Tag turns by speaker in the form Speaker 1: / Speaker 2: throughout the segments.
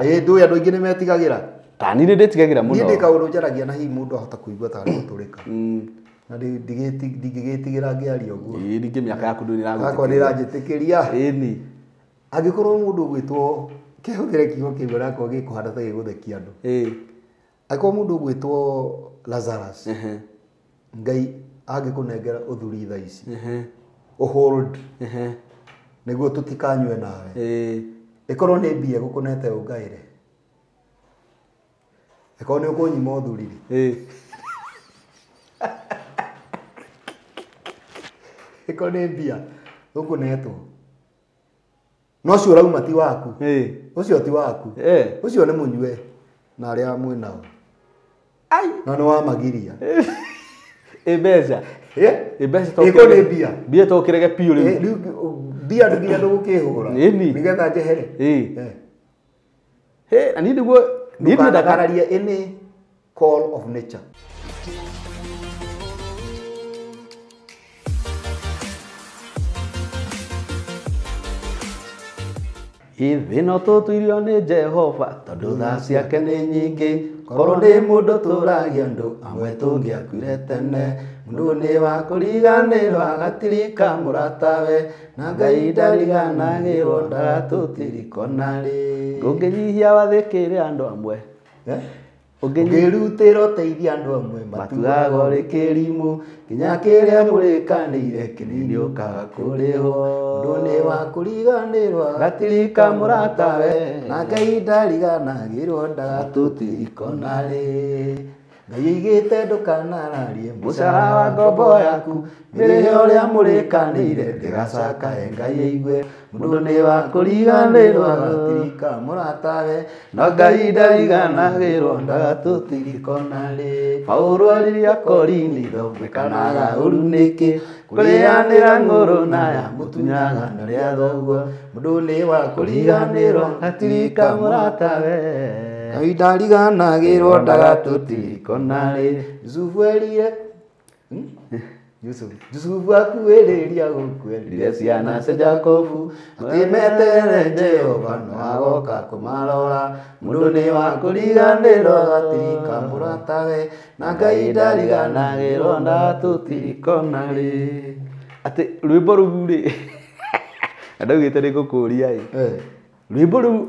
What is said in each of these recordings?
Speaker 1: Ndũĩ andũ aingĩ nĩ metigagĩra.
Speaker 2: Ta niĩ nĩ ndĩtigagĩra mũno.
Speaker 1: Niĩ ndĩ kaũndũ njaragia na hihi mũndũ ahota kũigua tarĩ gũtũrĩka. Na ndingĩgĩtigĩra ngĩaria ũguo.
Speaker 2: Ĩĩ ningĩ mĩaka yaku ndũĩ nĩragwĩtĩkĩria.
Speaker 1: Yakwa nĩĩranjĩtĩkĩria.
Speaker 2: Ĩni.
Speaker 1: Angĩkorwo mũndũ ũgwĩtwo kĩhũthĩre kiugo kĩu onakorwo gĩkũhana ta gĩgũthekia andũ.
Speaker 2: Ĩĩ.
Speaker 1: Angĩkorwo mũndũ ũgwĩtwo Lazarus, Ngai angĩkũnengera ũthuri thaa ici, ũhold nĩguo tũtikanyue nawe.
Speaker 2: Ĩĩ.
Speaker 1: Ĩkorwo nĩ mbia ĩgũkũnete ũngaĩre. Ĩkorwo nĩ ũkũnyima ũthuri rĩ.
Speaker 2: Ĩĩ.
Speaker 1: Ĩkorwo nĩ mbia ũkũnetwo. No ũcio ũrauma ti waku.
Speaker 2: Ĩĩ.
Speaker 1: Ũcio ti waku.
Speaker 2: Ĩĩ.
Speaker 1: Ũcio nĩ mũnyue na arĩa mwĩ nao.
Speaker 2: Ai.
Speaker 1: Na nĩ wamagiria.
Speaker 2: Ĩ mbeca.
Speaker 1: Ĩ?
Speaker 2: Ĩ mbeca to
Speaker 1: Ĩkorwo nĩ mbia.
Speaker 2: Mbia to kĩrege biũ rĩu.
Speaker 1: Ĩ, rĩu mbia nginya ndũgũkĩhũra.
Speaker 2: Ĩni.
Speaker 1: Nĩgetha njehere.
Speaker 2: Ĩĩ.
Speaker 1: Eh.
Speaker 2: Hĩ, na niĩ nĩguo niĩ ndiendaga
Speaker 1: Ndũkanakararie any call of nature.
Speaker 2: Ithe no tũtuirio nĩ Jehova tondũ tha ciake nĩ nyingĩ. Korwo nĩ mũndũ tũragia andũ amwe tũngĩakuire tene. Mũndũ nĩ wa kũriganĩrwo agatirika mũratawe, na Ngai ndariganagĩrwo ndagatũtirika ona rĩ. Ũngĩnyihia wathĩkĩre andũ amwe.
Speaker 1: Eh?
Speaker 2: Ũngĩnyi-
Speaker 1: Ũngĩrutĩra ũteithie andũ amwe
Speaker 2: matuaga ũrĩ kĩrimũ nginya kĩrĩa mũrĩkanĩire kĩnini ũkaga kũrĩhwo.
Speaker 1: Mũndũ nĩ wa kũriganĩrwo
Speaker 2: Gatirika mũratawe
Speaker 1: na Ngai ndariganagĩrwo ndagatũtirika ona rĩ. Ngai oigĩte ndũkanararie
Speaker 2: mũcara wa ngombo yaku mĩrĩhe ũrĩa mũrĩkanĩire ndĩgacakae Ngai aigue. Mũndũ nĩ wa kũriganĩrwo
Speaker 1: agatirika mũratawe
Speaker 2: no Ngai ndariganagĩrwo ndagatũtirika ona rĩ. Paũlũ aririe Korinitho mwĩkanaga ũru nĩkĩ kũrĩanĩra ng'ũrũ na ya mũtunyaga na rĩa thoguo.
Speaker 1: Mũndũ nĩ wa
Speaker 2: Kũriganĩrwo gatirika mũratawe
Speaker 1: Ngai ndariganagĩrwo
Speaker 2: ndagatũtirika ona rĩ.
Speaker 1: Yusufu erire Yusufu Yusufu akuĩrĩria gũkuerire
Speaker 2: Rire ciana cia Jakobu
Speaker 1: atĩ meterere Jehova no agoka kũmarora.
Speaker 2: Mũndũ nĩ wa kũriganĩrwo
Speaker 1: agatirika mũratawe
Speaker 2: na Ngai ndariganagĩrwo ndagatũtirika ona rĩ. Atĩ rwĩmbo rũu rĩ na ndaugĩte nĩ ngũkũria ĩ
Speaker 1: Eh.
Speaker 2: rwĩmbo rũu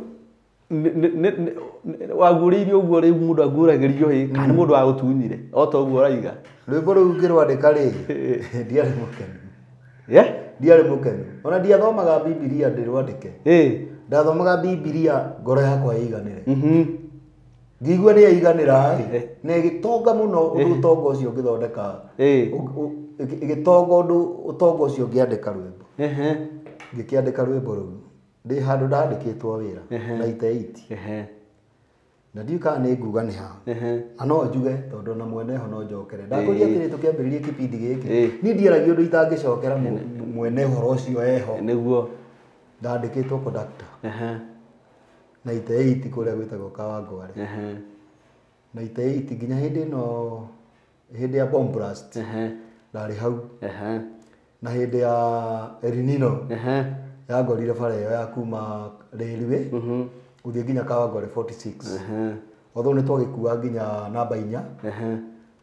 Speaker 2: waguũrĩirio ũguo rĩu mũndũ aguũragĩrio ĩ kana nĩ mũndũ wagũtunyire o ta ũguo ũraiga.
Speaker 1: Rwĩmbo rũu ngĩrwandĩka rĩ ndiarĩ mũkenu.
Speaker 2: Yeah?
Speaker 1: Ndiarĩ mũkenu. Ona ndiathomaga Bibilia ndĩrwandĩke.
Speaker 2: Ĩ.
Speaker 1: Ndathomaga Bibilia ngoro yakwa ĩiganĩre.
Speaker 2: Mhm.
Speaker 1: Ngĩigua nĩ yaiganĩra rĩ na ĩgĩtonga mũno ũndũ ũtonga ũcio ũngĩthondeka.
Speaker 2: Ĩ.
Speaker 1: Ĩgĩtonga ũndũ ũtonga ũcio ũngĩandĩka rwĩmbo.
Speaker 2: Ehe.
Speaker 1: Ngĩkĩandĩka rwĩmbo rũu ndĩ handũ ndandĩkĩtwo wĩra 98.
Speaker 2: Ehe.
Speaker 1: Na ndiũĩ kana nĩ nguga nĩ ha.
Speaker 2: Ehe.
Speaker 1: Na no njuge tondũ na mwene ho no njokere. Ndakũria atĩrĩ tũkĩambĩrĩria kĩbindi gĩkĩ.
Speaker 2: Ĩ.
Speaker 1: Niĩ ndiaragia ũndũ itangĩcokera mwene ũhoro ũcio eho.
Speaker 2: Nĩguo.
Speaker 1: Ndandĩkĩtwo conductor.
Speaker 2: Ehe.
Speaker 1: 98 kũrĩa gwĩtagwo Kawangware.
Speaker 2: Ehe.
Speaker 1: 98 nginya hĩndĩ ĩno hĩndĩ ya bomb blast
Speaker 2: Ehe.
Speaker 1: ndarĩ hau.
Speaker 2: Ehe.
Speaker 1: Na hĩndĩ ya El Nino
Speaker 2: Ehe.
Speaker 1: yangorire bara ĩyo ya kuma railway gũthiĩ nginya Kawangware 46.
Speaker 2: Ehe.
Speaker 1: Although nĩ twagĩkua nginya namba inya
Speaker 2: Ehe.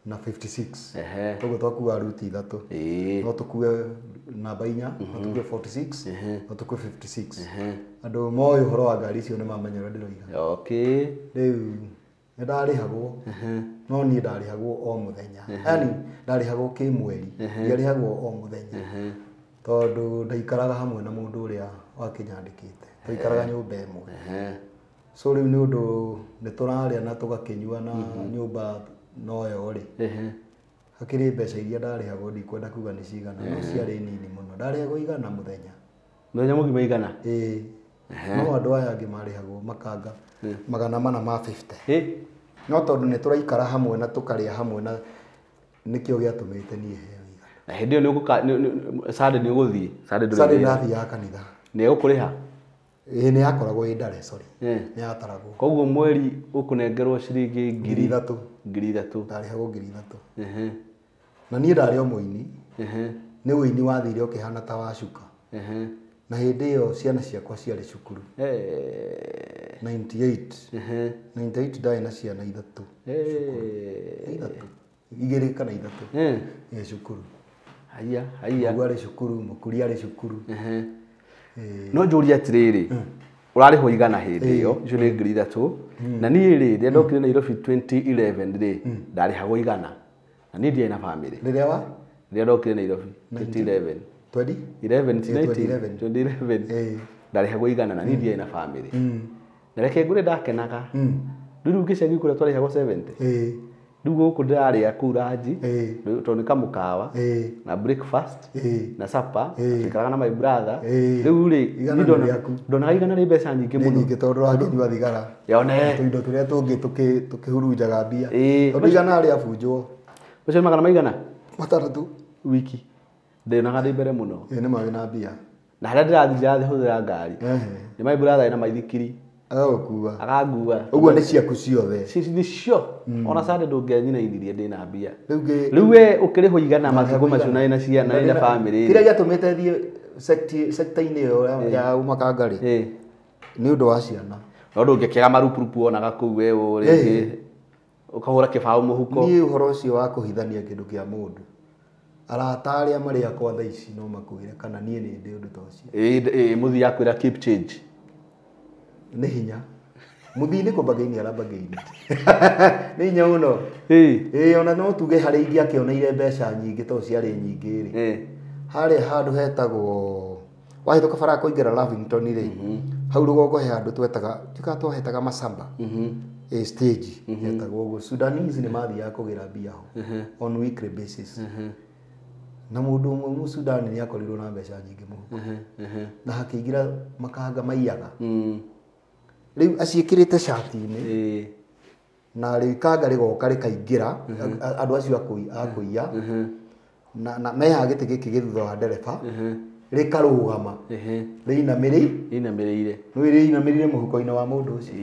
Speaker 1: na 56.
Speaker 2: Ehe.
Speaker 1: Koguo twakua ruti ithatũ.
Speaker 2: Ĩ.
Speaker 1: No tũkue namba inya, no tũkue 46, no tũkue 56.
Speaker 2: Ehe.
Speaker 1: Andũ moĩ ũhoro wa ngari icio nĩ mamenya ũrĩa ndĩroiga.
Speaker 2: Okay.
Speaker 1: Rĩu nĩ ndarĩhagwo no niĩ ndarĩhagwo o mũthenya. Yaani ndarĩhagwo kĩmweri, ndiarĩhagwo o mũthenya. Tondũ ndaikaraga hamwe na mũndũ ũrĩa wakĩnyandĩkĩte. Twaikaraga nyũmba ĩmwe.
Speaker 2: Ehe.
Speaker 1: So rĩu nĩ ũndũ nĩ tũrarĩa na tũgakĩnyua na nyũmba noyo rĩ.
Speaker 2: Ehe.
Speaker 1: Hakĩrĩ mbeca iria ndarĩhagwo ndikwenda kuga nĩ cigana no ciarĩ nini mũno. Ndarĩhagwo igana mũthenya.
Speaker 2: Mũthenya mũgima igana.
Speaker 1: Ĩĩ. No andũ aya angĩ marĩhagwo makanga 450 ma 50.
Speaker 2: Ĩ.
Speaker 1: No tondũ nĩ tũraikara hamwe na tũkarĩa hamwe na nĩkĩo gĩatũmĩte niĩ heo igana.
Speaker 2: Na hĩndĩ ĩyo nĩ ũgũka Sunday nĩ ũgũthiĩ. Sunday ndũrĩ
Speaker 1: Sunday
Speaker 2: wĩra.
Speaker 1: ndathiaga kanitha.
Speaker 2: Nĩ egũkũrĩha.
Speaker 1: Ĩĩ nĩ yakoragwo ĩ ndare sorry.
Speaker 2: Ĩ.
Speaker 1: Nĩ yataragwo.
Speaker 2: Koguo mweri ũkũnengerwo ciringi
Speaker 1: 3,000.
Speaker 2: 3,000.
Speaker 1: Ndarĩhagwo 3,000.
Speaker 2: Ehe.
Speaker 1: Na niĩ ndarĩ o mũini.
Speaker 2: Ehe.
Speaker 1: Nĩ ũini wathire ũkĩhana ta wa cuka.
Speaker 2: Ehe.
Speaker 1: Na hĩndĩ ĩyo ciana ciakwa ciarĩ cukuru. 98. 98 ndarĩ na ciana ithatũ. Ithatũ. Igĩrĩ kana ithatũ. Cukuru.
Speaker 2: Haya, haya.
Speaker 1: Mũgũ arĩ cukuru, mũkuri arĩ cukuru.
Speaker 2: No njũrie atĩrĩrĩ, ũrarĩhwo igana hĩndĩ ĩyo, icio nĩ 3,000. Na niĩ rĩ, rĩrĩa ndokire Nairobi 2011 rĩ, ndarĩhagwo igana. Na niĩ ndiarĩ na bamĩrĩ.
Speaker 1: Rĩrĩa wa?
Speaker 2: Rĩrĩa ndokire Nairobi 2011. 2011. Ndarĩhagwo igana na niĩ ndiarĩ na bamĩrĩ. Na reke ngũre ndakenaga. Rĩu gĩcagi kũrĩa twarĩhagwo 70. Rĩu gũkũ ndĩrarĩa kũu ranji, tondũ nĩ kamũkawa, na breakfast, na supper, tũikaraga na my brother. Rĩu rĩ, ndonaga igana rĩ mbeca nyingĩ mũno.
Speaker 1: Nĩ nyingĩ tondũ ũrakĩnyua thigara.
Speaker 2: Yone.
Speaker 1: Tũindo tũrĩa tũngĩ tũkĩhurunjaga mbia. Tondũ igana rĩabunjwo.
Speaker 2: Ũcio magana maigana?
Speaker 1: 6
Speaker 2: Wiki. Ndonaga ndĩ mbere mũno.
Speaker 1: Nĩ marĩ na mbia.
Speaker 2: Na harĩa ndĩrathiĩ ndĩrathiĩ ngari. Nĩ my brother ena maithikiri.
Speaker 1: Agagũkua.
Speaker 2: Agangua.
Speaker 1: Ũguo nĩ ciaku ciothe.
Speaker 2: Nĩ cio. Ona Sunday ndũngĩanyinainirie ndĩna mbia.
Speaker 1: Rĩu
Speaker 2: we ũkĩrĩhwo igana matukũ macio na ciana na bamĩrĩ.
Speaker 1: Kĩrĩa gĩatũmĩte thiĩ sector-inĩ ĩyo ya ũmakanga rĩ, nĩ ũndũ wa ciana.
Speaker 2: No ndũngĩkĩaga marupurupu wonaga kũu we rĩngĩ ũkahũra kĩbaũ mũhuko.
Speaker 1: Niĩ ũhoro ũcio wa kũhithania kĩndũ kĩa mũndũ. Arata arĩa marĩ akwa thaa ici no makwĩre kana niĩ nĩ ndĩ ũndũ ta ũcio.
Speaker 2: Mũthii akwĩra keep change.
Speaker 1: Nĩ hinya. Mũthii nĩ kũmbagaini arambagaini. Nĩ hinya mũno. Ona no tuge harĩa ingĩakĩoneire mbeca nyingĩ tondũ ciarĩ nyingĩ rĩ. Harĩa handũ hetagwo wahĩtũka bara kũingĩra Lavington rĩ, hau rũgongo he handũ twetaga, ndiũĩ twahetaga Masamba. Stage hetagwo ũguo. Sudanese nĩ mathiaga kũgĩra mbia ho on weekly basis. Na mũndũ ũmwe Mũsudani nĩ akorirwo na mbeca nyingĩ mũhuko. Na hakĩingĩra makanga maiyaga. Rĩu aciĩkĩrĩte cati-inĩ na rĩu ikanga rĩgoka rĩkaingĩra andũ acio akũiya na mehaha gĩtĩ gĩkĩ gĩ thutha wa ndereba rĩkarũgama rĩinamĩrĩire nĩ rĩinamĩrĩire mũhuko-inĩ wa mũndũ ũcio.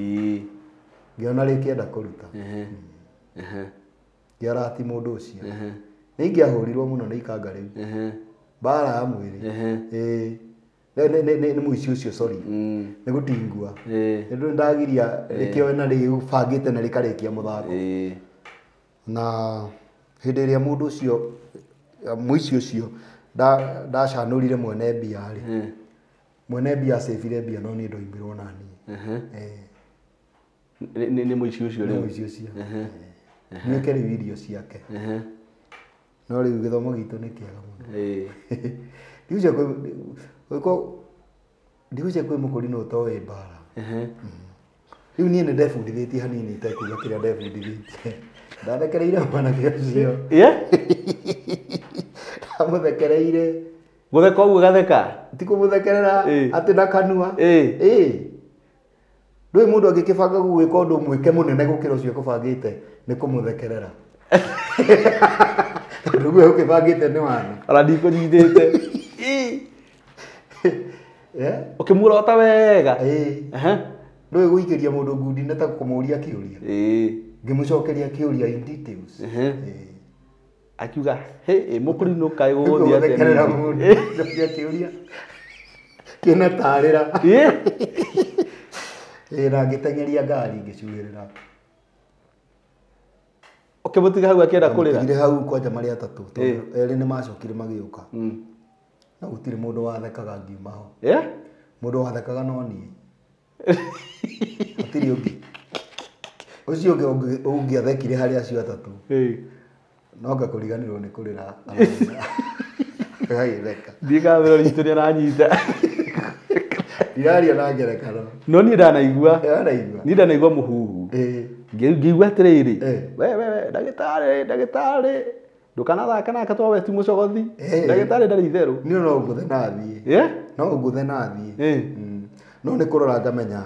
Speaker 1: Ngĩona rĩkĩenda kũruta. Ngĩarati mũndũ ũcio. Nĩ ingĩahũrirwo mũno nĩ ikanga rĩu. Mbara ya mwĩrĩ. Nĩ mũici ũcio sorry. Nĩ gũtingua. Nĩ ndagiria rĩkĩoe na rĩbangĩte na rĩkarĩkia mũthako. Na hĩndĩ ĩrĩa mũndũ ũcio mũici ũcio ndacanũrire mwene mbia rĩ. Mwene mbia acĩbire mbia no niĩ ndoimirwo na niĩ.
Speaker 2: Nĩ mũici ũcio rĩu.
Speaker 1: Nĩ mũici ũcio. Nĩke rĩu irio ciake. No rĩu gĩthomo gitũ nĩ kĩega mũno. Ndigũcia kwĩ mũkũrinũ ũtoĩ mbara. Rĩu niĩ nĩ ndebundithĩtie hanini itekuga kĩrĩa ndebundithĩtie. Ndathekereire mwanake ũcio. Ndamũthekereire.
Speaker 2: Gũtheka ũguo gatheka?
Speaker 1: Ti kũmũthekerera atĩ na kanua. Ndũĩ mũndũ angĩkĩbanga gũgwĩka ũndũ mwĩke mũnene gũkĩra ũcio ũkũbangĩte nĩ kũmũthekerera. Tondũ ũguo ũkĩbangĩte nĩ wana.
Speaker 2: Ona ndikũnyitĩte. Ũkĩmũrota wega.
Speaker 1: Ndũĩ gũikĩria mũndũ ngundi nĩ ta kũmũria kĩũria. Ngĩmũcokeria kĩũria in details.
Speaker 2: Akiuga, "Hey, mũkũrinũ kaĩ gũgũthiĩ atĩa?"
Speaker 1: Gũthekerera mũndũ, cokia kĩũria kĩna tarĩra. Na ngĩteng'eria ngari ngĩcuhĩrĩra.
Speaker 2: Ũkĩmũtiga hau akĩenda kũrĩra?
Speaker 1: Mũtigire hau kwanja marĩ atatũ tondũ erĩ nĩ macokire magĩũka. Na gũtirĩ mũndũ wathekaga ngiuma ho. Mũndũ wathekaga no niĩ. Gũtirĩ ũngĩ. Ũcio ũngĩ ũngĩathekire harĩ acio atatũ. No ngakũriganĩrwo nĩ kũrĩra. Agagĩtheka.
Speaker 2: Ndiĩ kana wĩra witũ nĩ aranyita.
Speaker 1: Ndiraria na ngerekano.
Speaker 2: No niĩ ndanaigua.
Speaker 1: Ndanaigua.
Speaker 2: Niĩ ndanaigua mũhuhu. Ngĩigua atĩrĩrĩ, we ndagĩtarĩ, ndagĩtarĩ. Ndũkanathake nake tondũ we ti mũcogothi. Ndagĩtarĩ ndarĩ itherũ.
Speaker 1: Niĩ no ngũthe na thiĩ. No ngũthe na thiĩ. No nĩ kũrora ngamenya.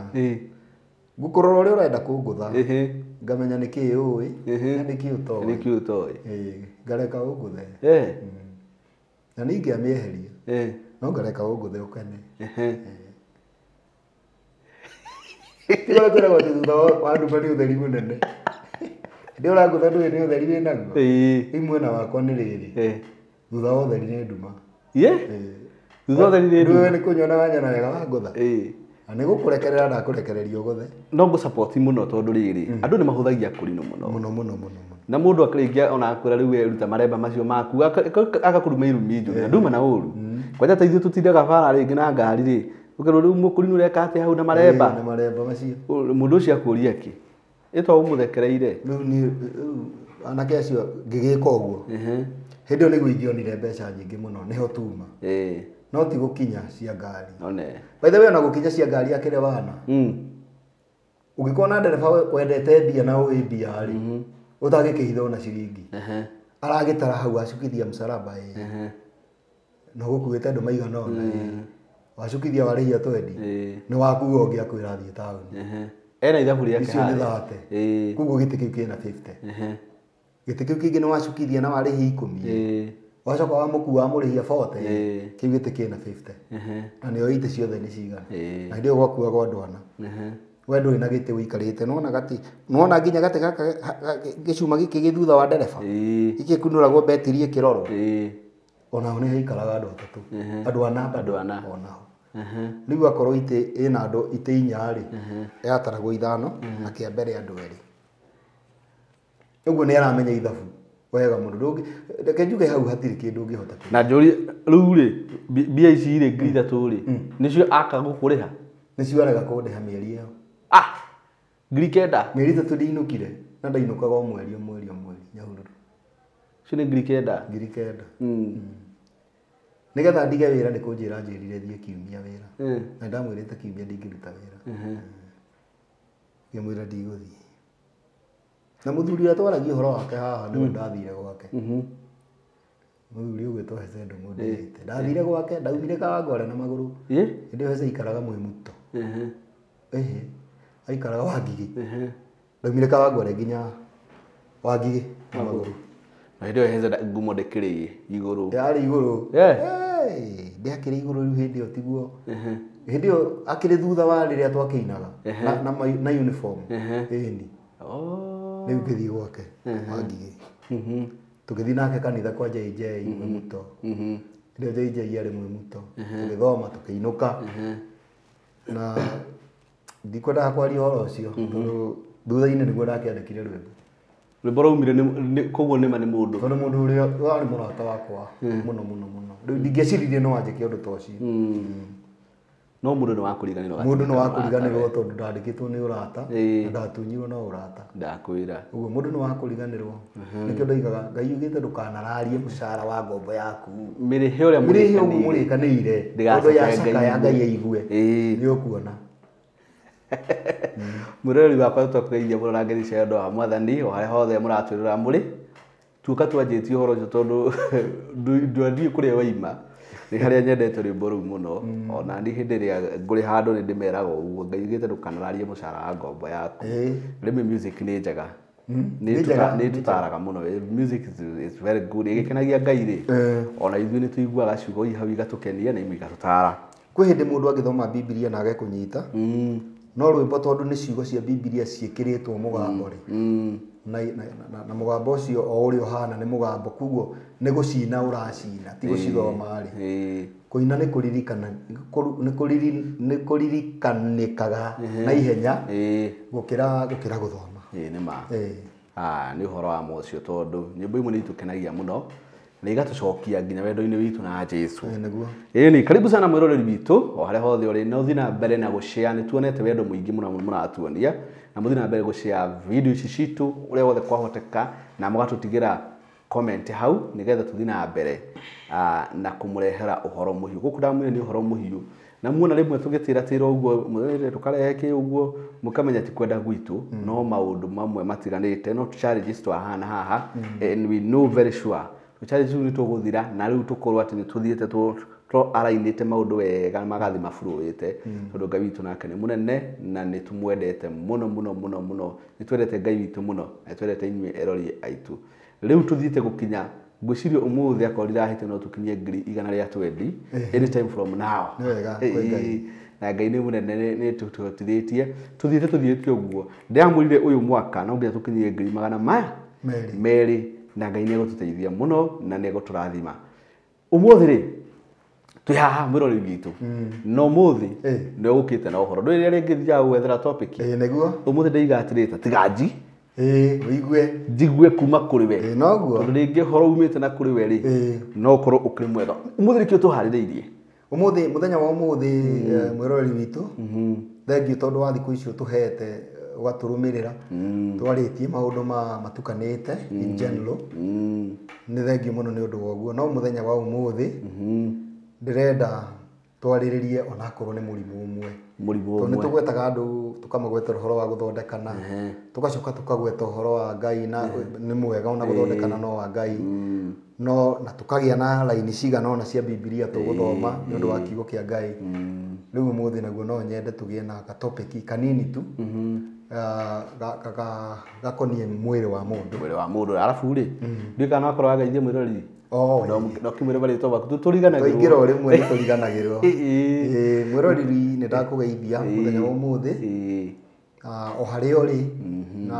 Speaker 1: Ngũkũrora ũrĩa ũrenda kũngũtha. Ngamenya nĩ kĩĩ ũĩ na nĩ kĩĩ ũtoĩ.
Speaker 2: Nĩ kĩĩ ũtoĩ.
Speaker 1: Ngareka ũngũthe. Na nĩ ingĩamĩeheria. No ngareka ũngũthe ũkene. Ti ũrĩa kwĩragwo atĩ thutha wa nduma nĩ ũtheri mũnene. Ndĩ ũrangũtha ndũĩ nĩ ũtheri wĩnaguo. Rĩu mwena wakwa nĩ rĩrĩ. Thutha wa ũtheri nĩ nduma.
Speaker 2: Thutha ũtheri nĩ
Speaker 1: Rĩu we nĩ kũnyona wanyona wega wangũtha.
Speaker 2: Ĩĩ.
Speaker 1: Na nĩ gũkũrekerera ndakũrekereria ũgũthe.
Speaker 2: No ngũ-support mũno tondũ rĩrĩ andũ nĩ mahũthagia kũrinũ mũno.
Speaker 1: Mũno mũno mũno mũno.
Speaker 2: Na mũndũ akĩrĩkia ona akwĩra rĩu we ruta maremba macio maku agakũruma irumi njũru na nduma na ũru. Kwanja ta ithuĩ tũtindaga bara rĩngĩ na ngari rĩ ũkerwo rĩu mũkũrinũ ũreka atĩa hau na maremba.
Speaker 1: Ĩĩ, na maremba macio.
Speaker 2: Mũndũ ũcio akũria kĩ? Ĩtwa ũmũthekereire.
Speaker 1: Rĩu niĩ rĩu anake acio ngĩgĩka ũguo. Hĩndĩ ĩyo nĩguo ingĩonire mbeca nyingĩ mũno nĩho tuma.
Speaker 2: Ĩĩ.
Speaker 1: No ti gũkinya cia ngari.
Speaker 2: One.
Speaker 1: By the way ona gũkinya cia ngari akĩrĩ wana. Ũngĩkorwo na ndereba wendete mbia na ũĩ mbia rĩ, ũtangĩkĩhitha ona ciringi. Aragĩtara hau acukithia msalaba ĩ. Na ũgũkuĩte andũ maigana ũna ĩ. Wacukithia warĩhia twendi. Nĩ wakuo ũngĩ akwĩra thiĩ taũni.
Speaker 2: Ena ithabu rĩake
Speaker 1: Icio nĩ
Speaker 2: harĩa.
Speaker 1: thate.
Speaker 2: Ĩĩ.
Speaker 1: Koguo gĩtĩ kĩu kĩna 50. Gĩtĩ kĩu kĩngĩ nĩ wacukithia na warĩhia 10. Wacoka wamũkua wamũrĩhia 40. Kĩu gĩtĩ kĩna 50. Na nĩo itĩ ciothe nĩ cigana. Na hĩndĩ ĩyo gwakuagwo andũ ana. We ndũrĩ na gĩtĩ ũikarĩte nĩwona gati nĩwona nginya gatĩ gaka gĩcuma gĩkĩ gĩ thutha wa ndereba. Gĩkĩ kunũragwo betiri ĩkĩrorwo. Onaho nĩ haikaraga andũ atatũ. Andũ ana bado.
Speaker 2: Andũ ana.
Speaker 1: Onaho. Rĩu akorwo itĩ ĩna andũ itĩ inya rĩ, yataragwo ithano na kĩa mbere andũ erĩ. Ũguo nĩ aramenya ithabu wega mũno. Reke njuge hau hatirĩ kĩndũ ũngĩhota kũiga.
Speaker 2: Na njũrie rĩu rĩ mbia ici rĩ 3,000 rĩ nĩcio aka gũkũrĩha?
Speaker 1: Nĩcio arega kũndĩha mĩeri ĩyo.
Speaker 2: Ah! 9,000?
Speaker 1: Mĩeri 3 ndinũkire na ndainũkaga o mweri o mweri o mweri Nyahururu.
Speaker 2: Icio nĩ 9,000?
Speaker 1: 9,000. Nĩgetha ndige wĩra nĩ kũnjĩra anjĩrire thiĩ kiumia wĩra. Na ndamwĩrĩte kiumia ndingĩruta wĩra. Ngĩmwĩra ndigũthiĩ. Na mũthuri ũrĩa twaragia ũhoro wake haha nĩwe ndathire gwake. Mũthuri ũgwĩtwo Hece Ndũng'ũ. Ndathire gwake, ndaumire Kawangware na magũrũ. Hĩndĩ ĩyo Hece aikaraga Mwĩmuto. Ĩhĩ, aikaraga Wangigĩ. Ndaumire Kawangware nginya Wangigĩ na magũrũ.
Speaker 2: Na hĩndĩ ĩyo Hece ngumo ndĩkĩrĩ igũrũ.
Speaker 1: Yarĩ igũrũ. Ndĩakĩrĩ igũrũ rĩu hĩndĩ ĩyo tiguo. Hĩndĩ ĩyo akĩrĩ thutha wa rĩrĩa twakĩinaga na uniform. Ĩni. Rĩu ngĩthiĩ gwake Wangigĩ. Tũgĩthiĩ nake kanitha kwa JJ Mwĩmuto. Hĩndĩ ĩyo JJ arĩ Mwĩmuto. Tũgĩthoma tũkĩinũka. Na ndikwendaga kwaria ũhoro ũcio tondũ thutha-inĩ nĩguo ndakĩandĩkire rwĩmbo.
Speaker 2: Rwĩmbo rwaumire koguo nĩma nĩ mũndũ.
Speaker 1: Tondũ mũndũ ũrĩa warĩ mũrata wakwa mũno mũno mũno. Rĩu ndingĩeciririe no anjĩke ũndũ ta ũcio.
Speaker 2: No mũndũ nĩ wakũriganĩrwo.
Speaker 1: Mũndũ nĩ wakũriganĩrwo tondũ ndandĩkĩtwo nĩ ũrata na ndatunyirwo no ũrata.
Speaker 2: Ndakwĩra.
Speaker 1: Ũguo mũndũ nĩ wakũriganĩrwo. Nĩkĩo ndoigaga Ngai yugĩte ndũkanararie mũcara wa ngombo yaku.
Speaker 2: Mĩrĩhe ũrĩa
Speaker 1: Mĩrĩhe ũguo mũrĩkanĩire. Tondũ yacakaya Ngai aigue. Nĩ ũkuona.
Speaker 2: Mũrori wakwa tũkũgeithia mũno na ngeithi cia wendo wa Mwathani o harĩa hothe mũratwĩrora mũrĩ. Tuoka twanjĩtie ũhoro ũcio tondũ ndwathiĩ kũrĩa waima. Nĩ harĩa nyendete rwĩmbo rũu mũno. Ona niĩ hĩndĩ ĩrĩa ngũrĩ handũ nĩ ndĩmeraga ũguo Ngai yugĩte ndũkanararie mũcara wa ngombo yaku. Rĩmwe music nĩ njega. Nĩ tũtaraga mũno. Music is very good. Ĩgĩkenagia Ngai rĩ. Ona ithuĩ nĩ tũiguaga ciugo hau igatũkenia na imwe igatũtara.
Speaker 1: Kwĩ hĩndĩ mũndũ angĩthoma Bibilia na age kũnyita. No rwĩmbo tondũ nĩ ciugo cia Bibilia ciĩkĩrĩtwo mũgambo rĩ. Na mũgambo ũcio o ũrĩa ũhana nĩ mũgambo koguo nĩ gũcina ũracina ti gũcithoma rĩ. Kũina nĩ kũririkana nĩ kũririkanĩkaga na ihenya gũkĩra gũthoma.
Speaker 2: Ĩĩ nĩ ma. Nĩ ũhoro wa ma ũcio tondũ nyĩmbo imwe nĩ itũkenagia mũno na igatũcokia nginya wendo-inĩ witũ na Jesũ.
Speaker 1: Nĩguo.
Speaker 2: Ĩni karibu sana mwĩroreri witũ o harĩa hothe ũrĩ na ũthiĩ na mbere na gũshare. Nĩ tuonete wendo mũingĩ mũno mũratuonia na mũthiĩ na mbere gũshare video ici citũ ũrĩa wothe kwahoteka na mũgatũtigĩra comment hau nĩgetha tũthiĩ na mbere na kũmũrehera ũhoro mũhiũ. Gũkũ ndamwĩra nĩ ũhoro mũhiũ na muona rĩmwe tũgĩtĩra-tĩra ũguo mũthiĩ tũkarehe kĩ ũguo mũkamenya ti kwenda gwitũ no maũndũ mamwe matiganĩte no challenges twahana haha and we know very sure challenges nĩ tũgũthira na rĩu tũkorwo atĩ nĩ tũthiĩte arainĩte maũndũ wega magathi maburũĩte tondũ Ngai witũ nake nĩ mũnene na nĩ tũmwendete mũno mũno mũno mũno. Nĩ twendete Ngai witũ mũno na nĩ twendete inyuĩ erori aitũ. Rĩu tũthiĩte gũkinya ngwĩciria ũmũthĩ akorwo ndirahĩtia no tũkinyie 120,000 anytime from now.
Speaker 1: Nĩ wega, kwĩ Ngai.
Speaker 2: Na Ngai nĩ mũnene nĩ tũhotithĩtie tũthiĩte ũguo. Ndĩramwĩrire ũyũ mwaka no nginya tũkinyie 200,000 na Ngai nĩ egũtũteithia mũno na nĩ egũtũrathima. Ũmũthĩ rĩ Twĩ haha mwĩroreri witũ no mũthĩ nĩ ũgũkĩte na ũhoro ndũrĩ rĩrĩa rĩngĩ thiaga gwethera topic.
Speaker 1: Nĩguo
Speaker 2: ũmũthĩ ndaiga atĩrĩta tiganji
Speaker 1: ũigue
Speaker 2: njigue kuma kũrĩ we
Speaker 1: noguo
Speaker 2: tondũ rĩngĩ ũhoro umĩte na kũrĩ we rĩ no ũkorwo ũkĩrĩ mwega. Ũmũthĩ nĩkĩo tũharĩrĩirie
Speaker 1: ũmũthĩ mũthenya wa ũmũthĩ mwĩroreri witũ thengiũ tondũ wa thikũ icio tũhete ũgatũrũmĩrĩra twarĩtie maũndũ ma matukanĩte in general nĩ thengiũ mũno nĩ ũndũ wa ũguo no mũthenya wa ũmũthĩ ndĩrenda twarĩrĩrie onakorwo nĩ mũrimũ ũmwe
Speaker 2: mũrimũ
Speaker 1: tondũ nĩ
Speaker 2: ũmwe
Speaker 1: tũgwetaga andũ tũkamagwetera ũhoro wa gũthondekana tũgacoka tũkagweta ũhoro wa Ngai na nĩ mwega ona gũthondekana no wa Ngai no na tũkagĩa na raini cigana ona cia Bibilia tũgũthoma nĩ ũndũ wa kiugo kĩa Ngai. Rĩu ũmũthĩ naguo no nyende tũgĩe na gatopic kanini tu gakoniĩ mwĩrĩ wa mũndũ.
Speaker 2: Mwĩrĩ wa mũndũ arabu rĩ ndiũĩ kana wakorwo wageithia mwĩroreri no kĩmwĩre marĩtwa maku tũriganagĩrwo
Speaker 1: twaingĩra o rĩmwe nĩ tũriganagĩrwo. Mwĩroreri nĩ ndakũgeithia mũthenya wa ũmũthĩ o harĩa ũrĩ na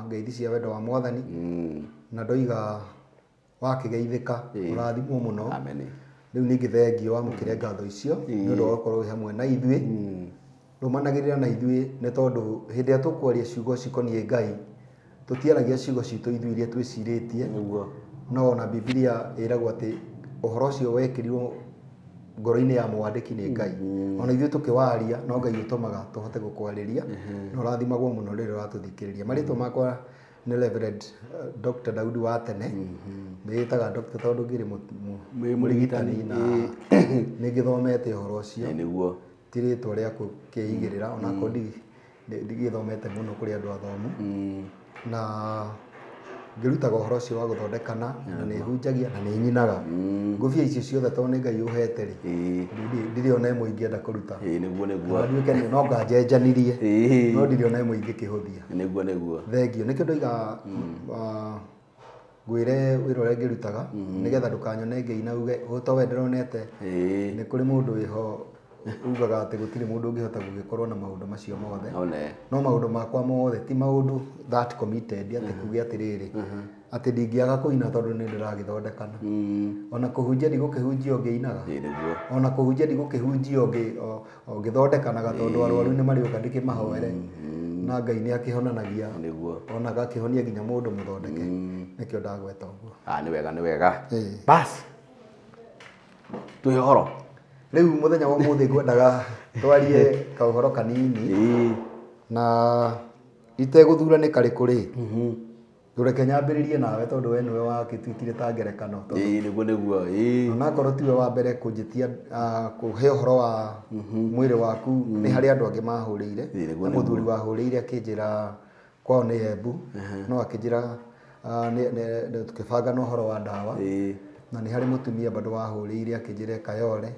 Speaker 1: ngeithi cia wendo wa Mwathani na ndoiga wakĩgeithĩka ũrathimwo mũno.
Speaker 2: Amen.
Speaker 1: Rĩu ningĩ thengiũ wamũkĩre ngatho icio nĩ ũndũ wa gũkorwo wĩ hamwe na ithuĩ. Rũmanagĩrĩra na ithuĩ nĩ tondũ hĩndĩ ĩrĩa tũkwaria ciugo cikoniĩ Ngai tũtiaragia ciugo citũ ithuĩ iria twĩcirĩtie no ona Bibilia ĩragwo atĩ ũhoro ũcio wekĩrirwo ngoro-inĩ ya mwandĩki nĩ Ngai. Ona ithuĩ tũkĩwaria no Ngai ũtũmaga tũhote gũkwarĩria na ũrathimagwo mũno rĩrĩa ũratũthikĩrĩria. Marĩtwa makwa nĩ Reverend Dr. Daudi wa tene ndĩĩtaga Dr. tondũ ngĩrĩ mũrigitani na nĩ ngĩthomete ũhoro ũcio
Speaker 2: nĩguo
Speaker 1: ti rĩtwa rĩa gũkĩigĩrĩra onakorwo ndigĩthomete mũno kũrĩ andũ athomu na ngĩrutaga ũhoro ũcio wa gũthondekana na nĩ hunjagia na nĩ nyinaga ngũbia icio ciothe tondũ nĩ Ngai ũhete rĩ ndirĩ ona ĩmwe ingĩenda kũruta
Speaker 2: nĩguo nĩguo
Speaker 1: na nduĩke no nganjenjanirie no ndirĩ ona ĩmwe ingĩkĩhũthia.
Speaker 2: Nĩguo nĩguo
Speaker 1: thengiũ nĩkĩo ndoiga ngwĩre wĩra ũrĩa ngĩrutaga nĩgetha ndũkanyone ngĩina uge to we ndĩronete nĩ kũrĩ mũndũ wĩho ugaga atĩ gũtirĩ mũndũ ũngĩhota gũgĩkorwo na maũndũ macio mothe no maũndũ makwa mothe ti maũndũ that committed atĩ kuge atĩrĩrĩ atĩ ndingĩaga kũina tondũ nĩ ndĩragĩthondekana ona kũhunjia ndigũkĩhunjia ũngĩinaga ona kũhunjia ndigũkĩhunjia ũngĩthondekanaga tondũ arwaru nĩ marĩũka ndĩkĩmahoere na Ngai nĩ akĩhonanagia ona agakĩhonia nginya mũndũ mũthondeke nĩkĩo ndagweta ũguo.
Speaker 2: Nĩ wega nĩ wega bas twĩ ũhoro
Speaker 1: rĩu mũthenya wa ũmũthĩ ngwendaga twarie kaũhoro kanini na itegũthura nĩ karĩkũ rĩ reke nyambĩrĩrie nawe tondũ we nĩwe wakĩtuĩkire ta ngerekano
Speaker 2: nĩguo nĩguo
Speaker 1: onakorwo tiwe wa mbere kũnjĩtia kũhe ũhoro wa mwĩrĩ waku nĩ harĩ andũ angĩ mahũrĩire na mũthuri wahũrĩire akĩnjĩra kwao nĩ Embu no akĩnjĩra tũkĩbanga na ũhoro wa ndawa na nĩ harĩ mũtumia bado wahũrĩire akĩnjĩra Kayole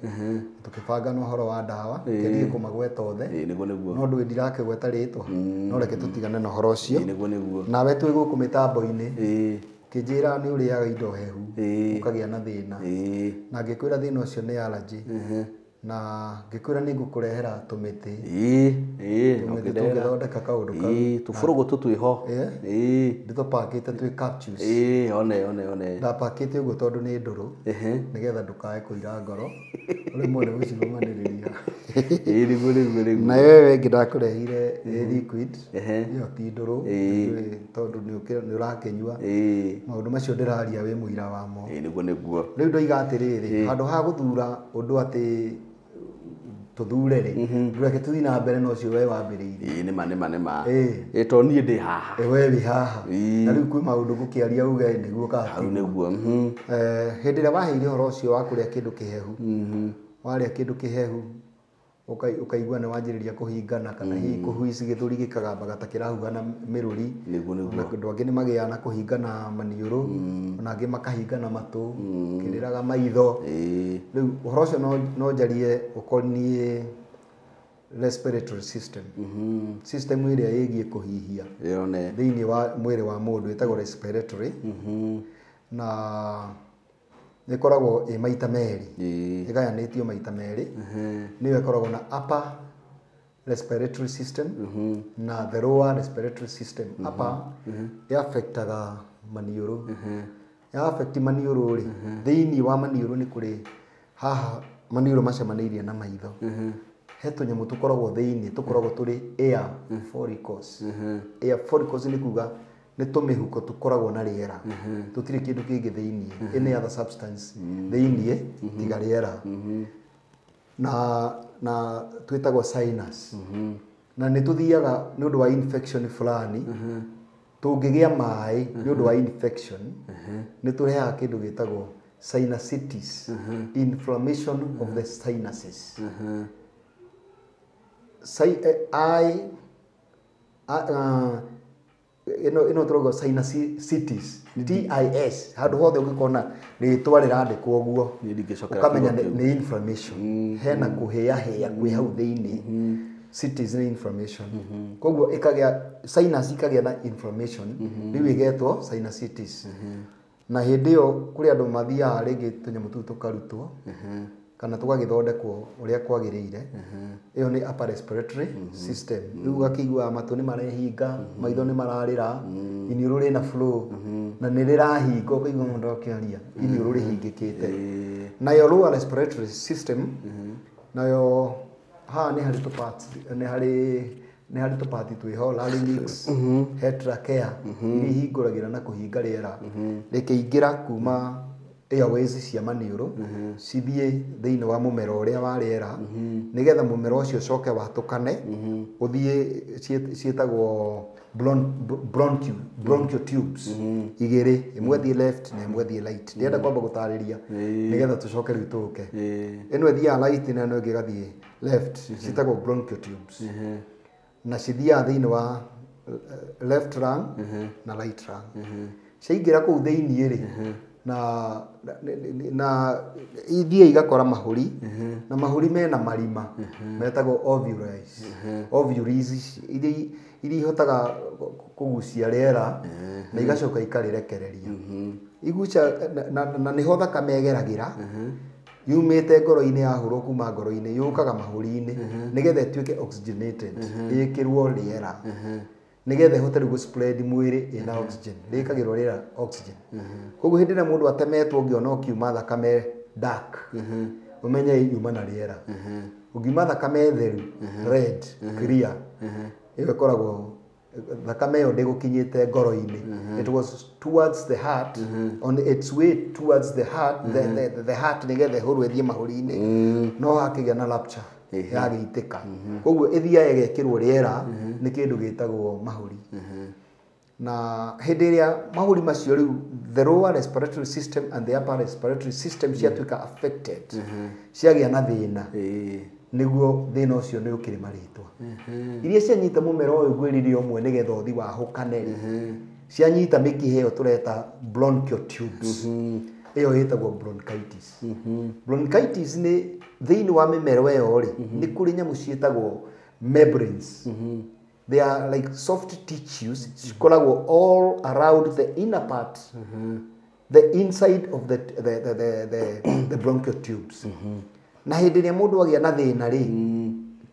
Speaker 1: tũkĩbanga na ũhoro wa ndawa kĩndiĩ kũmagweta othe
Speaker 2: nĩguo nĩguo
Speaker 1: no ndũĩ ndirakĩgweta rĩtwa no reke tũtigane na ũhoro ũcio
Speaker 2: nĩguo nĩguo
Speaker 1: nawe twĩ gũkũ mĩtambo-inĩ kĩnjĩra nĩ ũrĩaga indo hehu ũkagĩa na thĩna na ngĩkwĩra thĩna ũcio nĩ allergy na ngĩkwĩra nĩ ngũkũrehera tũmĩtĩ tũmĩtĩ tũngĩthondeka kaũndũ kau
Speaker 2: tũbũrũgũ twĩho
Speaker 1: ndĩtũpakĩte twĩ capsules
Speaker 2: one one one
Speaker 1: ndapakĩte ũguo tondũ nĩ ndũrũ nĩgetha ndũkae kũira ngoro rĩmwe nĩ gũcirũmanĩrĩria
Speaker 2: nĩguo nĩguo nĩguo
Speaker 1: na wewe ĩngĩ ndakũrehire ĩ liquid ĩyo ti ndũrũ tondũ nĩ ũrakĩnyua maũndũ macio ndĩraria wĩ mũira wamo.
Speaker 2: Nĩguo nĩguo
Speaker 1: rĩu ndoiga atĩrĩrĩ handũ ha gũthura ũndũ atĩ tũthure rĩ reke tũthiĩ na mbere na ũcio we wambĩrĩirie.
Speaker 2: Nĩ ma nĩ ma nĩ ma tondũ niĩ ndĩ haha
Speaker 1: we wĩ haha na rĩu kwĩ maũndũ ngũkĩaria uge nĩguo kana
Speaker 2: hau nĩguo.
Speaker 1: Hĩndĩ ĩrĩa waheire ũhoro ũcio wa kũrĩa kĩndũ kĩhehu warĩa kĩndũ kĩhehu ũkaigua nĩ wanjĩrĩria kũhingana kana hihi kũhuici gĩthũri gĩkagambaga ta kĩrahuha na mĩrũri.
Speaker 2: Nĩguo nĩguo
Speaker 1: andũ angĩ nĩ magĩaga na kũhingana maniũrũ ona angĩ makahingana matũ kĩrĩraga maitho. Rĩu ũhoro ũcio no njarie ũkoniĩ respiratory system system ĩrĩa ĩgiĩ kũhihia thĩinĩ wa mwĩrĩ wa mũndũ ĩtagwo respiratory na ĩkoragwo ĩ maita merĩ ĩgayanĩtio maita merĩ nĩyo ĩkoragwo na upper respiratory system na the lower respiratory system. Upper ĩaffectaga maniũrũ ya affect maniũrũ rĩ thĩinĩ wa maniũrũ nĩ kũrĩ haha Maniũrũ macemanĩirie na maitho. He tũnyamũ tũkoragwo thĩinĩ tũkoragwo tũrĩ air follicles. Air follicles nĩ kuga nĩ tũmĩhuko tũkoragwo na rĩera. Tũtirĩ kĩndũ kĩngĩ thĩinĩ, any other substance thĩinĩ tiga rĩera. Na twĩtagwo sinus. Na nĩ tũthiaga nĩ ũndũ wa infection fulani. Tũngĩgĩa maĩ nĩ ũndũ wa infection nĩ tũrehaga kĩndũ gĩtagwo sinusitis, inflammation of the sinuses. Ĩno tũrauga sinusitis, TIS, handũ hothe ũngĩkona rĩtwa rĩrandĩkwo ũguo ũkamenya nĩ inflammation, hena kũhĩahĩa kwĩ hau thĩinĩ. Cities nĩ inflammation, koguo ĩkagĩa sinus, ikagĩa na inflammation, rĩu ĩgetwo sinusitis. Na hĩndĩ ĩyo kũrĩ andũ mathiaga rĩngĩ tũnyamũ tũu tũkarutwo kana tũgagĩthondekwo ũrĩa kwagĩrĩire. Ĩyo nĩ upper respiratory system. Rĩu ũgakĩiguaga matũ nĩ marehinga, maitho nĩ mararĩra, iniũrũ rĩna flow na nĩ rĩrahinga, ũkaigua mũndũ akĩaria iniũrũ rĩhingĩkĩte. Nayo lower respiratory system nayo haha nĩ harĩ tũparts, nĩ harĩ tũpati twĩho larynx, he trachea iria ihingũragĩra na kũhinga rĩera rĩkĩingĩra kuma airways cia maniũrũ cithiĩ thĩinĩ wa mũmero ũrĩa wa rĩera, nĩgetha mũmero ũcio ũcoke watũkane ũthiĩ ciĩtagwo bronchial tubes igĩrĩ, ĩmwe ĩthiĩ left na ĩmwe ĩthiĩ right. Ndĩrenda kwamba gũtarĩria nĩgetha tũcoke rĩu tũke. Ĩno ĩthiaga right na ĩno ĩngĩ ĩgathiĩ left, ciĩtagwo bronchial tubes, na cithiaga thĩinĩ wa left lung na right lung. Ciaingĩra kũu thĩinĩ rĩ, na ithiĩ igakora mahũri, na mahũri mena marima metagwo ovules, ovules iria ihotaga kũgucia rĩera na igacoka ikarĩrekereria igucia, na nĩho thakame ĩgeragĩra yumĩte ngoro-inĩ, yahũrwo kuma ngoro-inĩ yũkaga mahũri-inĩ nĩgetha ĩtuĩke oxygenated, ĩkĩrwo rĩera nĩgetha ĩhote rĩu gũ-spread mwĩrĩ ĩna oxygen, rĩkagĩrwo rĩera oxygen. Koguo hĩndĩ ĩrĩa mũndũ atemetwo ũngĩona ũkiuma thakame dark, ũmenye yuma na rĩera. Ũngiuma thakame theru, red clear, ĩyo ĩkoragwo thakame ĩyo ndĩgũkinyĩte ngoro-inĩ. It was towards the heart, on its way towards the heart, the heart nĩgetha ĩhũrwo ĩthiĩ mahũri-inĩ, no hakĩgĩa na rupture, yagĩitĩka. Koguo ĩthiaga ĩgekĩrwo rĩera nĩ kĩndũ gĩtagwo mahũri. Na hĩndĩ ĩrĩa mahũri macio rĩu, the lower respiratory system and the upper respiratory system ciatuĩka affected, ciagĩa na thĩna, nĩguo thĩna ũcio nĩ ũkĩrĩ marĩtwa. Iria cianyita mũmero ũyũ ngwĩrire ũmwe nĩgetha ũthi wahũkane rĩ, cianyita mĩkiha ĩyo tũreta bronchial tubes, ĩyo ĩtagwo bronchitis. Bronchitis nĩ thĩinĩ wa mĩmero ĩyo rĩ, nĩ kũrĩ nyamũ ciĩtagwo membranes. They are like soft tissues cikoragwo all around the inner part, the inside of the bronchial tubes. Na hĩndĩ ĩrĩa mũndũ agĩa na thĩna rĩ,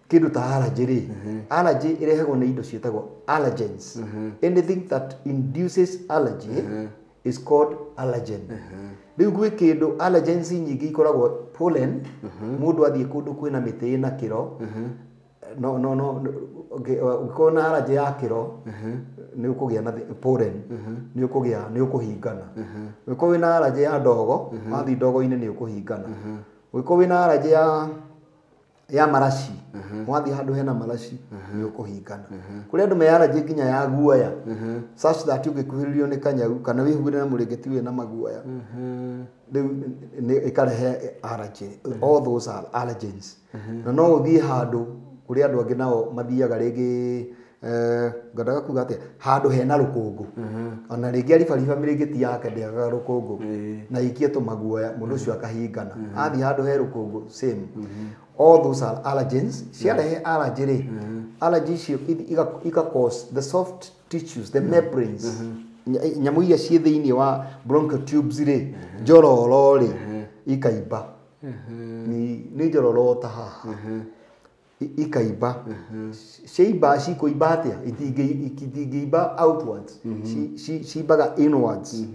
Speaker 1: kĩndũ ta allergy rĩ, allergy ĩrehagwo nĩ indo ciĩtagwo allergens. Anything that induces allergy is called allergen. Rĩu gwĩ kĩndũ allergens nyingĩ ikoragwo pollen. Mũndũ athiĩ kũndũ kwĩna mĩtĩ ĩna kĩro, no ũngĩkorwo na allergy ya kĩro nĩ ũkũgĩa na pollen, nĩ ũkũgĩa, nĩ ũkũhingana. Ũngĩkorwo wĩna allergy ya ndogo, wathiĩ ndogo-inĩ nĩ ũkũhingana. Ũngĩkorwo wĩna allergy ya maraci, wathiĩ handũ hena maraci nĩ ũkũhingana. Kũrĩ andũ me allergy nginya ya guoya, such that ũngĩkuhĩrĩrio nĩ kanyau kana wĩhumbĩre na mũrĩngĩti wĩna maguoya, rĩu nĩ ĩkarehe allergy. All those are allergens. Na no ũthiĩ handũ kũrĩ andũ angĩ nao mathiaga rĩngĩ, ngwendaga kuga atĩa, handũ hena rũkũngũ, ona rĩngĩ aribariba mĩrĩngĩti yake ndĩagaga rũkũngũ na ikie tũmaguoya, mũndũ ũcio akahingana athiĩ handũ he rũkũngũ, same. All those are allergens. Ciarehe allergy rĩ, allergy icio ika cause the soft tissues, the membranes, nyamũ iria ciĩ thĩinĩ wa bronchial tubes rĩ, njororo rĩ, ikaimba. Nĩ njororo ta haha ikaimba. Ciaimba cikũimba atĩa? Itingĩimba outwards, cimbaga inwards.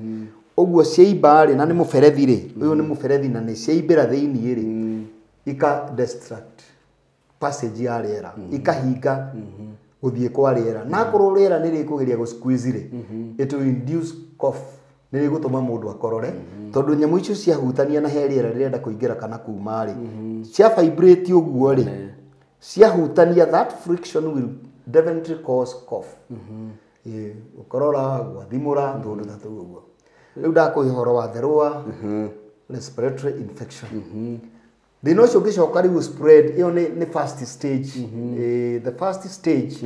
Speaker 1: Ũguo ciaimba rĩ, na nĩ mũberethi rĩ, ũyũ nĩ mũberethi na nĩ ciaimbĩra thĩinĩ rĩ. ika destruct passage ya rĩera, ikahinga gũthiĩ kwa rĩera, na akorwo rĩera nĩ rĩkũgeria gũ squeeze rĩ, it will induce cough, nĩ rĩgũtũma mũndũ akorore, tondũ nyamũ icio ciahutania na he rĩera rĩrenda kũingĩra kana kuma rĩ, cia vibrate ũguo rĩ, ciahutania, that friction will definitely cause cough. Ũkorora, gwathimũra, tũndũ ta tũu ũguo. Rĩu ndakũhe ũhoro wa the lower respiratory infection. Thĩna ũcio ũngĩcoka rĩu spread, ĩyo nĩ first stage. The first stage,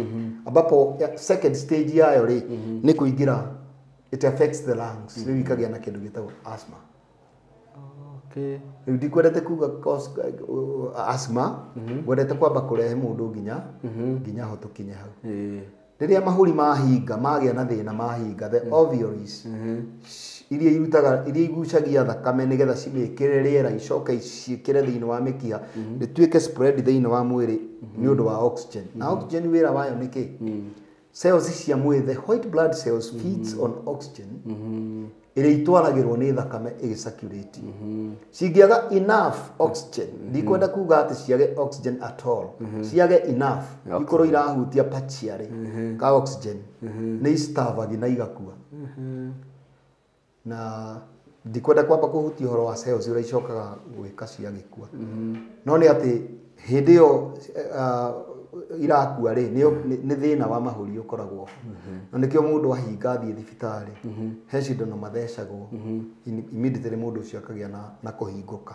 Speaker 1: ambapo second stage yayo rĩ, nĩ kũingĩra, it affects the lungs, rĩu ikagĩa na kĩndũ gĩtagwo asthma. Rĩu ndikwendete kuga asthma, ngwendete kwamba kũrehe mũndũ nginya ho tũkinye hau. Rĩrĩa mahũri mahinga, magĩa na thĩna mahinga, the ovaries iria irutaga, iria igucagia thakame nĩgetha cimĩkĩre rĩera, icoke ciĩkĩre thĩinĩ wa mĩkiha, rĩtuĩke spread thĩinĩ wa mwĩrĩ nĩ ũndũ wa oxygen. Na oxygen wĩra wayo nĩ kĩ? Cells cia mwĩrĩ, the white blood cells feeds on oxygen ĩrĩa itwaragĩrwo nĩ thakame ĩgĩcirculate. Cingĩaga enough oxygen, ndikwenda kuga atĩ ciage oxygen at all, ciage enough, ikorwo irahutia partially ka oxygen, nĩ istavagi na igakua. Na ndikwenda kwamba kũhutia ũhoro wa cells ũrĩa icokaga gwĩka ciagĩkua, no nĩ atĩ hĩndĩ ĩyo irakua rĩ, nĩ thĩna wa mahũri ũkoragwo ho. Na nĩkĩo mũndũ ahinga athiĩ thibitarĩ, he cindano mathecagwo immediately, mũndũ ũcio akagĩa na kũhingũka.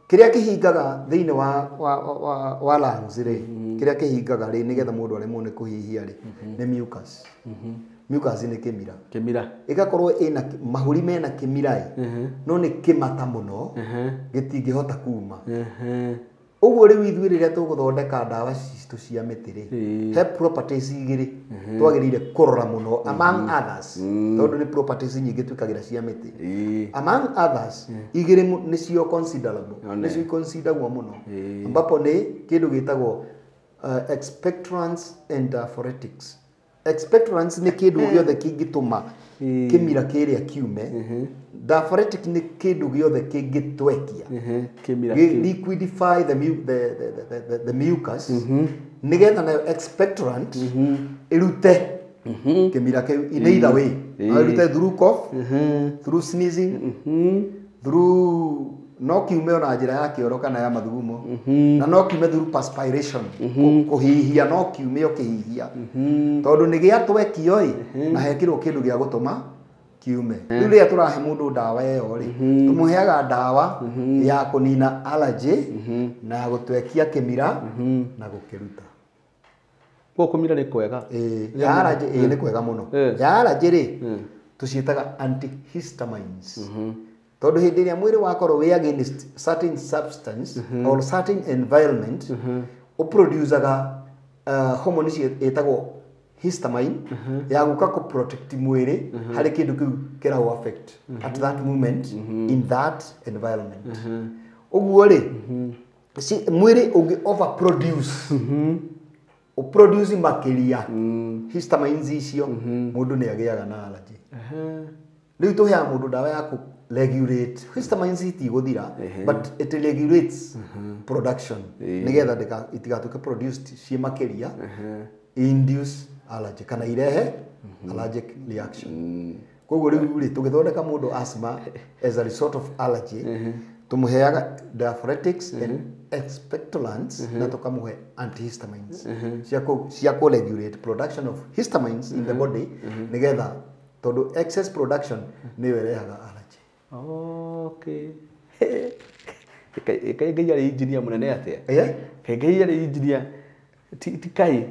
Speaker 1: Kĩrĩa kĩhingaga thĩinĩ wa lungs rĩ, kĩrĩa kĩhingaga rĩ, nĩgetha mũndũ aremwo nĩ kũhihia rĩ, nĩ mucus. Mucus nĩ kĩmira.
Speaker 2: Kĩmira.
Speaker 1: Ĩgakorwo ĩna mahũri mena kĩmira ĩ, no nĩ kĩmata mũno, gĩtingĩhota kuma. Ũguo rĩu ithuĩ rĩrĩa tũgũthondeka ndawa citũ cia mĩtĩ rĩ, he properties igĩrĩ twagĩrĩire kũrora mũno, among others, tondũ nĩ properties nyingĩ twĩkagĩra cia mĩtĩ. Among others, igĩrĩ nĩcio considerable, nĩcio consideragwo mũno, ambapo nĩ kĩndũ gĩtagwo expectorants and diaphoretics. Expectorants nĩ kĩndũ gĩothe kĩngĩtũma kĩmira kĩrĩa kiume. Diaphoretic nĩ kĩndũ gĩothe kĩngĩtwekia,
Speaker 2: kĩmira,
Speaker 1: liquidify the mucus, nĩgetha nayo expectorant ĩrute kĩmira kĩu in either way. No ĩrute through cough, through sneezing, through, no kiume ona njĩra ya kĩoro kana ya mathugumo, na no kiume through perspiration, kũhihia, no kiume ũkĩhihia, tondũ nĩ gĩatwekio ĩ, na hekĩrwo kĩndũ gĩa gũtũma kiume. Rĩu rĩrĩa tũrahe mũndũ ndawa ĩyo rĩ, tũmũheaga ndawa ya kũnina allergy na ya gũtwekia kĩmira na gũkĩruta.
Speaker 2: Koguo kũmira nĩ kwega.
Speaker 1: Ya allergy ĩĩ nĩ kwega mũno. Ya allergy rĩ, tũciĩtaga antihistamines, tondũ hĩndĩ ĩrĩa mwĩrĩ wakorwo wĩ against certain substance or certain environment, ũproducaga hormone ĩtagwo histamine ya gũka kũ protect mwĩrĩ harĩ kĩndũ kĩu kĩraũ affect at that moment in that environment. Ũguo rĩ, mwĩrĩ ũngĩ overproduce, ũproduce makĩria histamines icio, mũndũ nĩ agĩaga na allergy. Rĩu tũheaga mũndũ ndawa ya kũ regulate histamines, itigũthira, but it regulates production nĩgetha itigatuĩke produced ciĩ makĩria, induce allergy kana irehe allergic reaction. Koguo rĩu rĩ, tũgĩthondeka mũndũ asthma as a result of allergy, tũmũheaga diaphoretics and expectorants na tũkamũhe antihistamines cia kũ regulate production of histamines in the body, nĩgetha, tondũ excess production nĩyo ĩrehaga allergy.
Speaker 2: Okay. Kaĩ Ngai arĩ engineer mũnene atĩa? Kaĩ Ngai arĩ engineer, ti kai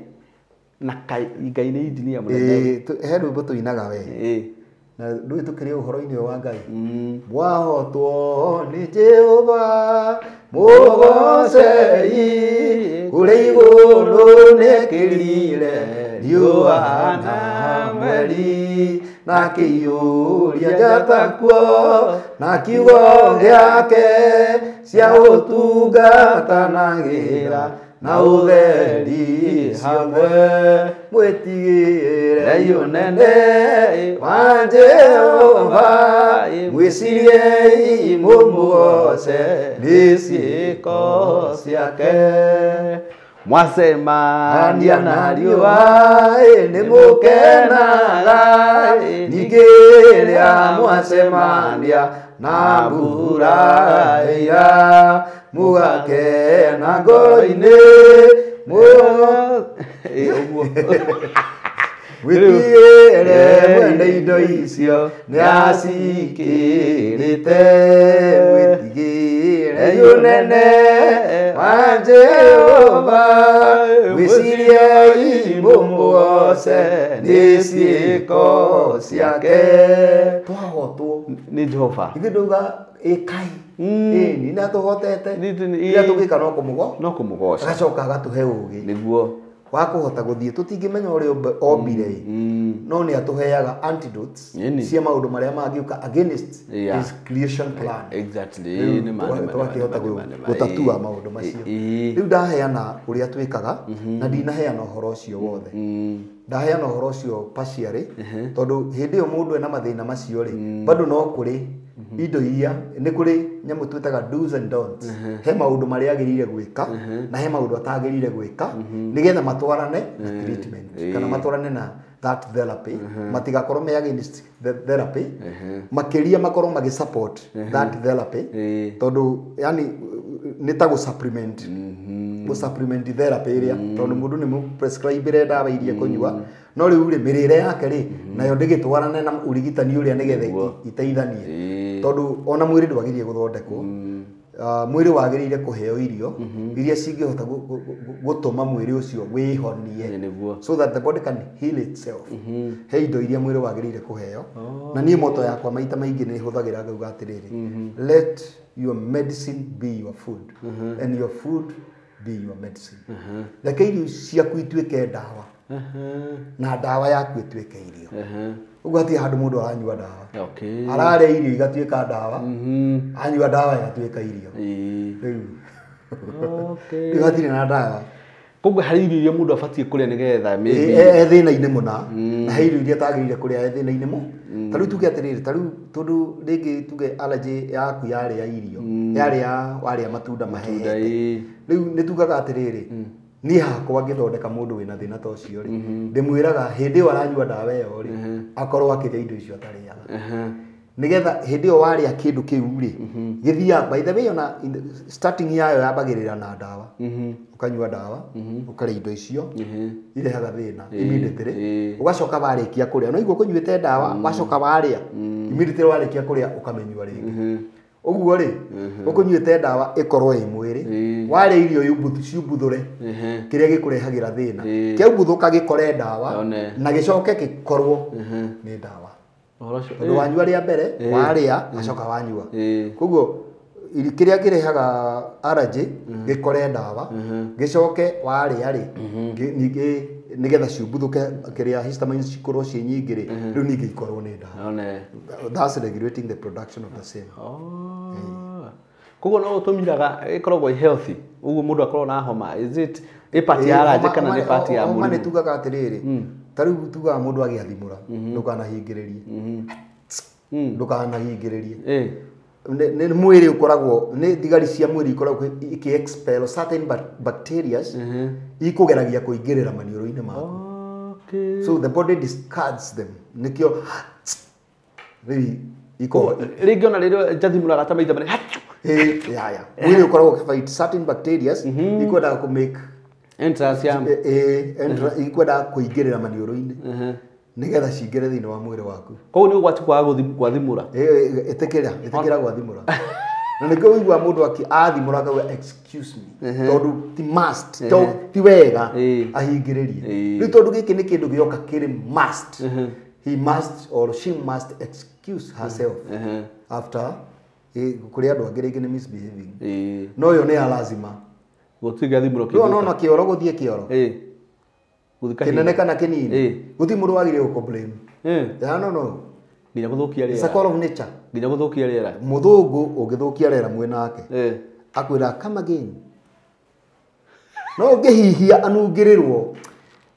Speaker 2: na kai, Ngai nĩ engineer mũnene.
Speaker 1: He rwĩmbo tũinaga we, na ndũĩ tũkĩrĩ ũhoro-inĩ ũyũ wa Ngai, mwahotwo nĩ Jehova, mũgocei kũrĩ igũrũ, nĩkĩrire riũa na mweri, na kĩiyũria njata kuo na kiugo gĩake, cia ũtungatanagĩra na ũtheri ciothe, mwĩtigĩre
Speaker 2: Unene wa Jehova mwĩciriei mũmuoce nĩ ciĩko ciake mwacemania na riũa nĩ mũkenaga ningĩ rĩrĩa mwacemania na mbura ĩira mũgakena ngoro-inĩ ũguo wĩtigĩre mwene indo icio nĩacikĩrĩte mwĩtigĩre ũnene wa Jehova mwĩciriei mũmuoce nĩ ciĩko ciake. Twahotwo
Speaker 3: nĩ Jehova
Speaker 1: ithuĩ ndauga ĩkai ĩni nĩ atũhotete kĩrĩa tũngĩka no
Speaker 3: kũmũgoca
Speaker 1: agacoka agatũhe ũgĩ
Speaker 3: nĩguo
Speaker 1: wa kũhota gũthiĩ tũtingĩmenya ũrĩa ombire no nĩ atũheaga antidotes cia maũndũ marĩa mangĩũka against his creation plan.
Speaker 3: Exactly.
Speaker 1: Tũgakĩhota gũtatua maũndũ macio. Rĩu ndaheana ũrĩa twĩkaga na ndinaheana ũhoro ũcio wothe. Ndaheana ũhoro ũcio partially tondũ hĩndĩ ĩyo mũndũ ena mathĩna macio rĩ bado no kũrĩ indo iria nĩ kũrĩ nyamũ twĩtaga do's and don'ts. He maũndũ marĩa agĩrĩire gwĩka na he maũndũ atagĩrĩire gwĩka nĩgetha matwarane na treatment kana matwarane na that therapy matigakorwo me against the therapy makĩria makorwo magĩ support that therapy tondũ yani nĩ ta gũ supplement therapy ĩrĩa tondũ mũndũ nĩ mũprescribe ndawa iria kũnyua no rĩu rĩ mĩrĩre yake rĩ nayo ndĩgĩtwarane na ũrigitani ũrĩa nĩgetha iteithanie tondũ ona mwĩrĩ ndwagĩrĩire gũthondekwo. Mwĩrĩ wagĩrĩire kũheo irio iria cingĩhota gũtũma mwĩrĩ ũcio wĩhonie so that the body can heal itself. He indo iria mwĩrĩ wagĩrĩire kũheo na niĩ moto yakwa maita maingĩ nĩ hũthagĩra ngauga atĩrĩrĩ let your medicine be your food and your food be your medicine. Reke irio ciaku ituĩke ndawa na ndawa yaku ituĩke irio. Ũguo hatirĩ handũ mũndũ aranyua ndawa. Ararĩa irio igatuĩka ndawa, anyua ndawa igatuĩka irio. Rĩu hatirĩ na ndawa.
Speaker 3: Koguo harĩ irio iria mũndũ abatiĩ kũrĩa nĩgetha maybe
Speaker 1: e thĩna-inĩ mũna na he irio iria atagĩrĩire kũrĩa e thĩna-inĩ mũ. Ta rĩu tuge atĩrĩrĩ, ta rĩu tondũ rĩngĩ tuge allergy yaku yarĩa irio yarĩa warĩa matunda mahehete rĩu nĩ tugaga atĩrĩrĩ niĩ hakwa ngĩthondeka mũndũ wĩna thĩna ta ũcio rĩ ndĩmwĩraga hĩndĩ ĩyo aranyua ndawa ĩyo rĩ akorwo akĩrĩa indo icio atarĩaga nĩgetha hĩndĩ ĩyo warĩa kĩndũ kĩu rĩ gĩthiaga by the way ona starting yayo yambagĩrĩra na ndawa ũkanyua ndawa ũkarĩa indo icio irehaga thĩna immediately ũgacoka warĩkia kũrĩa no igua kũnyuĩte ndawa wacoka warĩa immediately warĩkia kũrĩa ũkamĩnyua rĩngĩ ũguo rĩ ũkũnyuĩte ndawa ĩkorwo ĩ mwĩrĩ warĩa irio ciumbuthũre kĩrĩa gĩkũrehagĩra thĩna kĩaumbuthũka gĩkore ndawa na gĩcoke gĩkorwo nĩ ndawa tondũ wanyua rĩa mbere warĩa wacoka wanyua koguo kĩrĩa kĩrehaga allergy gĩkore ndawa gĩcoke warĩa rĩ ningĩ nĩgetha ciumbuthũke kĩrĩa histamines cikorwo ciĩ nyingĩ rĩ rĩu ningĩ ikorwo nĩ ndawa. That's regulating the production of the same.
Speaker 3: Koguo no ũtũmiraga ĩkoragwo ĩ healthy ũguo mũndũ akorwo na homa is it ĩ part ya allergy kana nĩ part ya mũrimũ?
Speaker 1: Homa nĩ tugaga atĩrĩrĩ ta rĩu tugaga mũndũ agĩathimũra ndũkanahingĩrĩrie ndũkanahingĩrĩrie nĩ mwĩrĩ ũkoragwo nĩ thigari cia mwĩrĩ ikoragwo ikĩ expel certain bacterias ikũgeragia kũingĩrĩra maniũrũ-inĩ maku. So the body discards them nĩkĩo rĩu iko
Speaker 3: rĩngĩ ona rĩrĩa njathimũraga ta maitha marĩa
Speaker 1: ya mwĩrĩ ũkoragwo ũkĩfight certain bacterias ikwendaga kũ make
Speaker 3: entrance ya
Speaker 1: ikwendaga kũingĩrĩra maniũrũ-inĩ nĩgetha cingĩre thĩinĩ wa mwĩrĩ waku.
Speaker 3: Koguo nĩ ũgwati kwaga gwathimũra
Speaker 1: ĩtĩkĩra gwathimũra na nĩkĩo ũiguaga mũndũ athimũra akauga excuse me tondũ ti must ti wega ahingĩrĩrie rĩu tondũ gĩkĩ nĩ kĩndũ gĩoka kĩrĩ must he must or she must excuse herself after kũrĩ andũ angĩ rĩngĩ nĩ misbehaving no ĩyo nĩ ya lazima
Speaker 3: gũtirĩ gĩathimũro
Speaker 1: kĩngĩ no no kĩoro gũthiĩ kĩoro kĩnene kana kĩnini gũtirĩ mũndũ wagĩrĩire gũ complain. No no
Speaker 3: nginya gũthũkia rĩera.
Speaker 1: It's a call of nature.
Speaker 3: Nginya gũthũkia rĩera.
Speaker 1: Mũthũngũ ũngĩthũkia rĩera mwĩna wake akwĩra come again no ũngĩhihia anungĩrĩrwo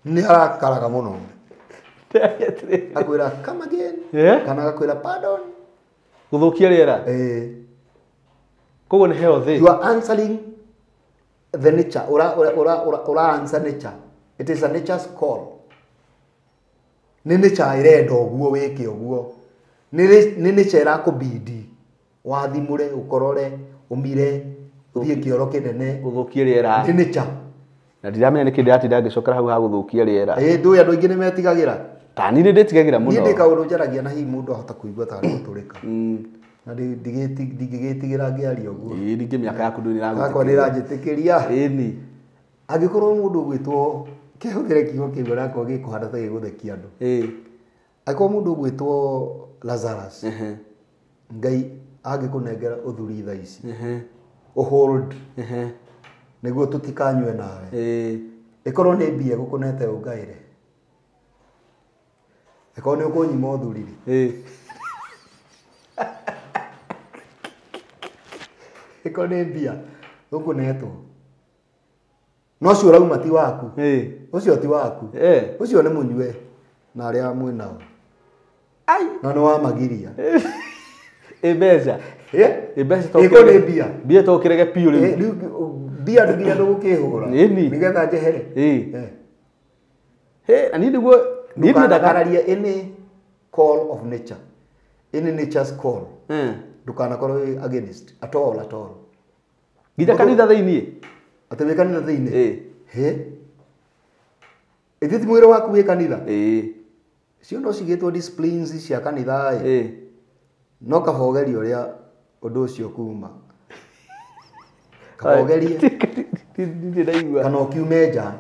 Speaker 1: nĩ arakaraga mũno. Akwĩra come again. Kana agakwĩra pardon.
Speaker 3: Gũthũkia rĩera. Koguo nĩ healthy.
Speaker 1: You are answering the nature. Ura answer nature. It is a nature's call. Nĩ nature ĩrenda ũguo wĩke ũguo. Nĩ nature ĩrakũbidi wathimũre, ũkorore, ũmire, ũthiĩ kĩoro kĩnene.
Speaker 3: Gũthũkia rĩera.
Speaker 1: Nĩ nature.
Speaker 3: Na ndiramenya nĩkĩ ndĩratinda ngĩcokera hau ha gũthũkia rĩera.
Speaker 1: Ndũĩ andũ aingĩ nĩ metigagĩra.
Speaker 3: Ta niĩ nĩ ndĩtigagĩra mũno.
Speaker 1: Niĩ ndĩ kaũndũ njaragia na hihi mũndũ ahota kũigua tarĩ gũtũrĩka. Na ndingĩgĩtigĩra ngĩaria ũguo.
Speaker 3: Ĩĩ ningĩ mĩaka yaku ndũĩ nĩragwĩtĩkĩria.
Speaker 1: Yakwa nĩĩranjĩtĩkĩria.
Speaker 3: Ĩni.
Speaker 1: Angĩkorwo mũndũ ũgwĩtwo kĩhũthĩre kiugo kĩu onakorwo gĩkũhana ta gĩgũthekia andũ. Angĩkorwo mũndũ ũgwĩtwo Lazarus, Ngai angĩkũnengera ũthuri thaa ici, ũhold nĩguo tũtikanyue nawe. Ĩkorwo nĩ mbia gũkũnete ũngaĩre. Ĩkorwo nĩ ũkũnyima ũthuri rĩ. Ĩkorwo nĩ mbia ũkũnetwo. No ũcio ũrauma ti waku. Ũcio ti waku. Ũcio nĩ mũnyue na arĩa mwĩ nao. Na nĩ wamagiria.
Speaker 3: Mbeca. Mbeca to
Speaker 1: Ĩkorwo nĩ mbia.
Speaker 3: Mbia to kĩrege biũ rĩu.
Speaker 1: Rĩu mbia nginya ndũgũkĩhũra. Nĩgetha njehere.
Speaker 3: Na niĩ nĩguo niĩ
Speaker 1: ndũkanakararie any call of nature. Any nature's call. Ndũkanakorwo wĩ against at all at all.
Speaker 3: Nginya kanitha thĩiniĩ.
Speaker 1: Atĩ wĩ kanitha thĩiniĩ? Ĩtĩ ti mwĩrĩ waku wĩ kanitha? Cio no cigĩtwo disciplines cia kanitha ĩ. No kaba ũgerie ũrĩa ũndũ ũcio kuma. Kaba ũgerie.
Speaker 3: Ndirĩ ndaigua.
Speaker 1: Kana ũkiume nja.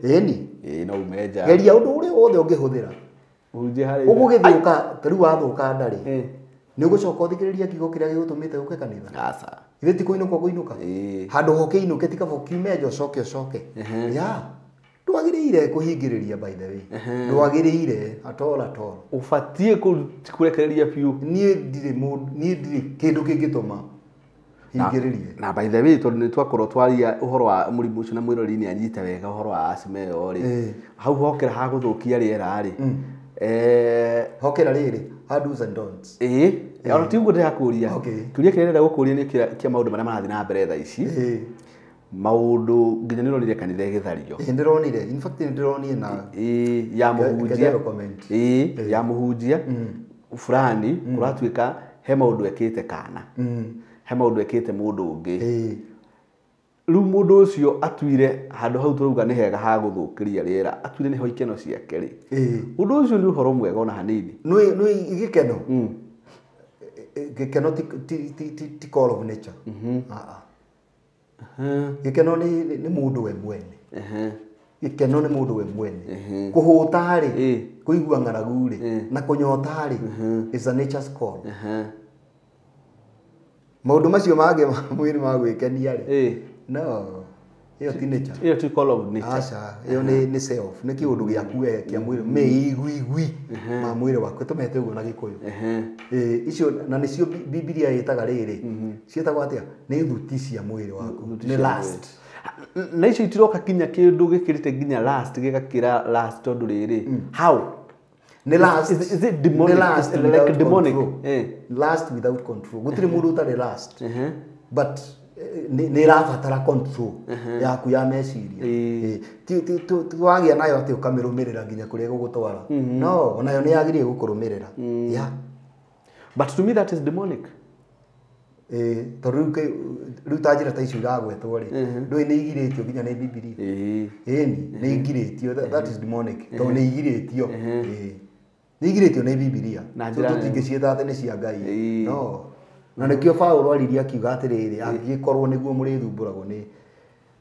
Speaker 1: Ĩni.
Speaker 3: No ume nja.
Speaker 1: Geria ũndũ ũrĩa wothe ũngĩhũthĩra.
Speaker 3: Ũhunjie harĩ.
Speaker 1: Ũgũgĩthũka, ta rĩu wathũka nda rĩ. Nĩ ũgũcoka ũthikĩrĩrie kiugo kĩrĩa gĩgũtũmĩte ũke kanitha.
Speaker 3: Aca.
Speaker 1: Ithe ti kũinũka ũkũinũka. Handũ ho ũkĩinũke ti kaba ũkiume nja ũcoke ũcoke. Ya. Ndwagĩrĩire kũhingĩrĩria by the way. Ndwagĩrĩire at all at all.
Speaker 3: Ũbatiĩ kũrekereria biũ.
Speaker 1: Niĩ ndirĩ mũndũ, niĩ ndirĩ kĩndũ kĩngĩtũma hingĩrĩrie.
Speaker 3: Na by the way tondũ nĩ twakorwo twaria ũhoro wa mũrimũ ũcio na mwĩrori nĩ anyite wega ũhoro wa asthma ĩyo rĩ. Hau hokera ha gũthũkia rĩera rĩ.
Speaker 1: Hokera rĩrĩ, ha do's and don'ts.
Speaker 3: Ona ti ũguo ndĩrakũria. Kĩũria kĩrĩa ndĩrenda gũkũria nĩ kĩa maũndũ marĩa marathiĩ na mbere thaa ici. Maũndũ nginya nĩũronire kanitha ĩgĩthario.
Speaker 1: Nĩndĩronire. In fact nĩndĩronire na
Speaker 3: ya mũhunjia. Ya mũhunjia fulani kũratuĩka he maũndũ ekĩte kana. He maũndũ ekĩte mũndũ ũngĩ. Rĩu mũndũ ũcio atuire handũ hau tũrauga nĩ hega ha gũthũkĩria rĩera, atuire nĩho ikeno ciake rĩ. Ũndũ ũcio nĩ ũhoro mwega ona hanini.
Speaker 1: Nĩ gĩkeno. Gĩkeno ti call of nature. Gĩkeno nĩ mũndũ we mwene. Gĩkeno nĩ mũndũ we mwene. Kũhũta rĩ, kũigua ng'aragu rĩ, na kũnyota rĩ, is a nature's call. Maũndũ macio mangĩ ma mwĩrĩ ma gwĩkenia rĩ, no, ĩyo ti nature.
Speaker 3: Ĩyo ti call of nature.
Speaker 1: Aca, ĩyo nĩ self, nĩ kĩũndũ gĩaku we kĩa mwĩrĩ, mĩiguigui ma mwĩrĩ waku, tũmete ũguo na Gĩkũyũ. Icio na nĩcio Bibilia ĩtaga rĩrĩ, ciĩtagwo atĩa? Nĩ thuti cia mwĩrĩ waku, nĩ lust.
Speaker 3: Na icio itiroka kinya kĩndũ gĩkĩrĩte nginya lust, gĩgakĩra lust tondũ rĩrĩ, how?
Speaker 1: Nĩ lust.
Speaker 3: Is it demonic?
Speaker 1: Nĩ lust
Speaker 3: Is it like demonic?
Speaker 1: Lust without control. Gũtirĩ mũndũ ũtarĩ lust. But nĩ ĩrabatara control yaku ya meciria. Ti wagĩa nayo atĩ ũkamĩrũmĩrĩra nginya kũrĩa ĩgũgũtwara. No, onayo nĩ yagĩrĩire gũkũrũmĩrĩra. Yeah.
Speaker 3: But to me that is demonic.
Speaker 1: Tondũ rĩu ta njĩra ta icio iragwetwo rĩ, ndũĩ nĩ igirĩtio nginya nĩ Bibilia. Ĩni, nĩ igirĩtio. That is demonic. Tondũ nĩ igirĩtio. Nĩ igirĩtio nĩ Bibilia. Tũtingĩciĩta atĩ nĩ cia Ngai. No. Na nĩkĩo Paũlũ aririe akiuga atĩrĩrĩ, angĩkorwo nĩguo mũrĩthumbũragwo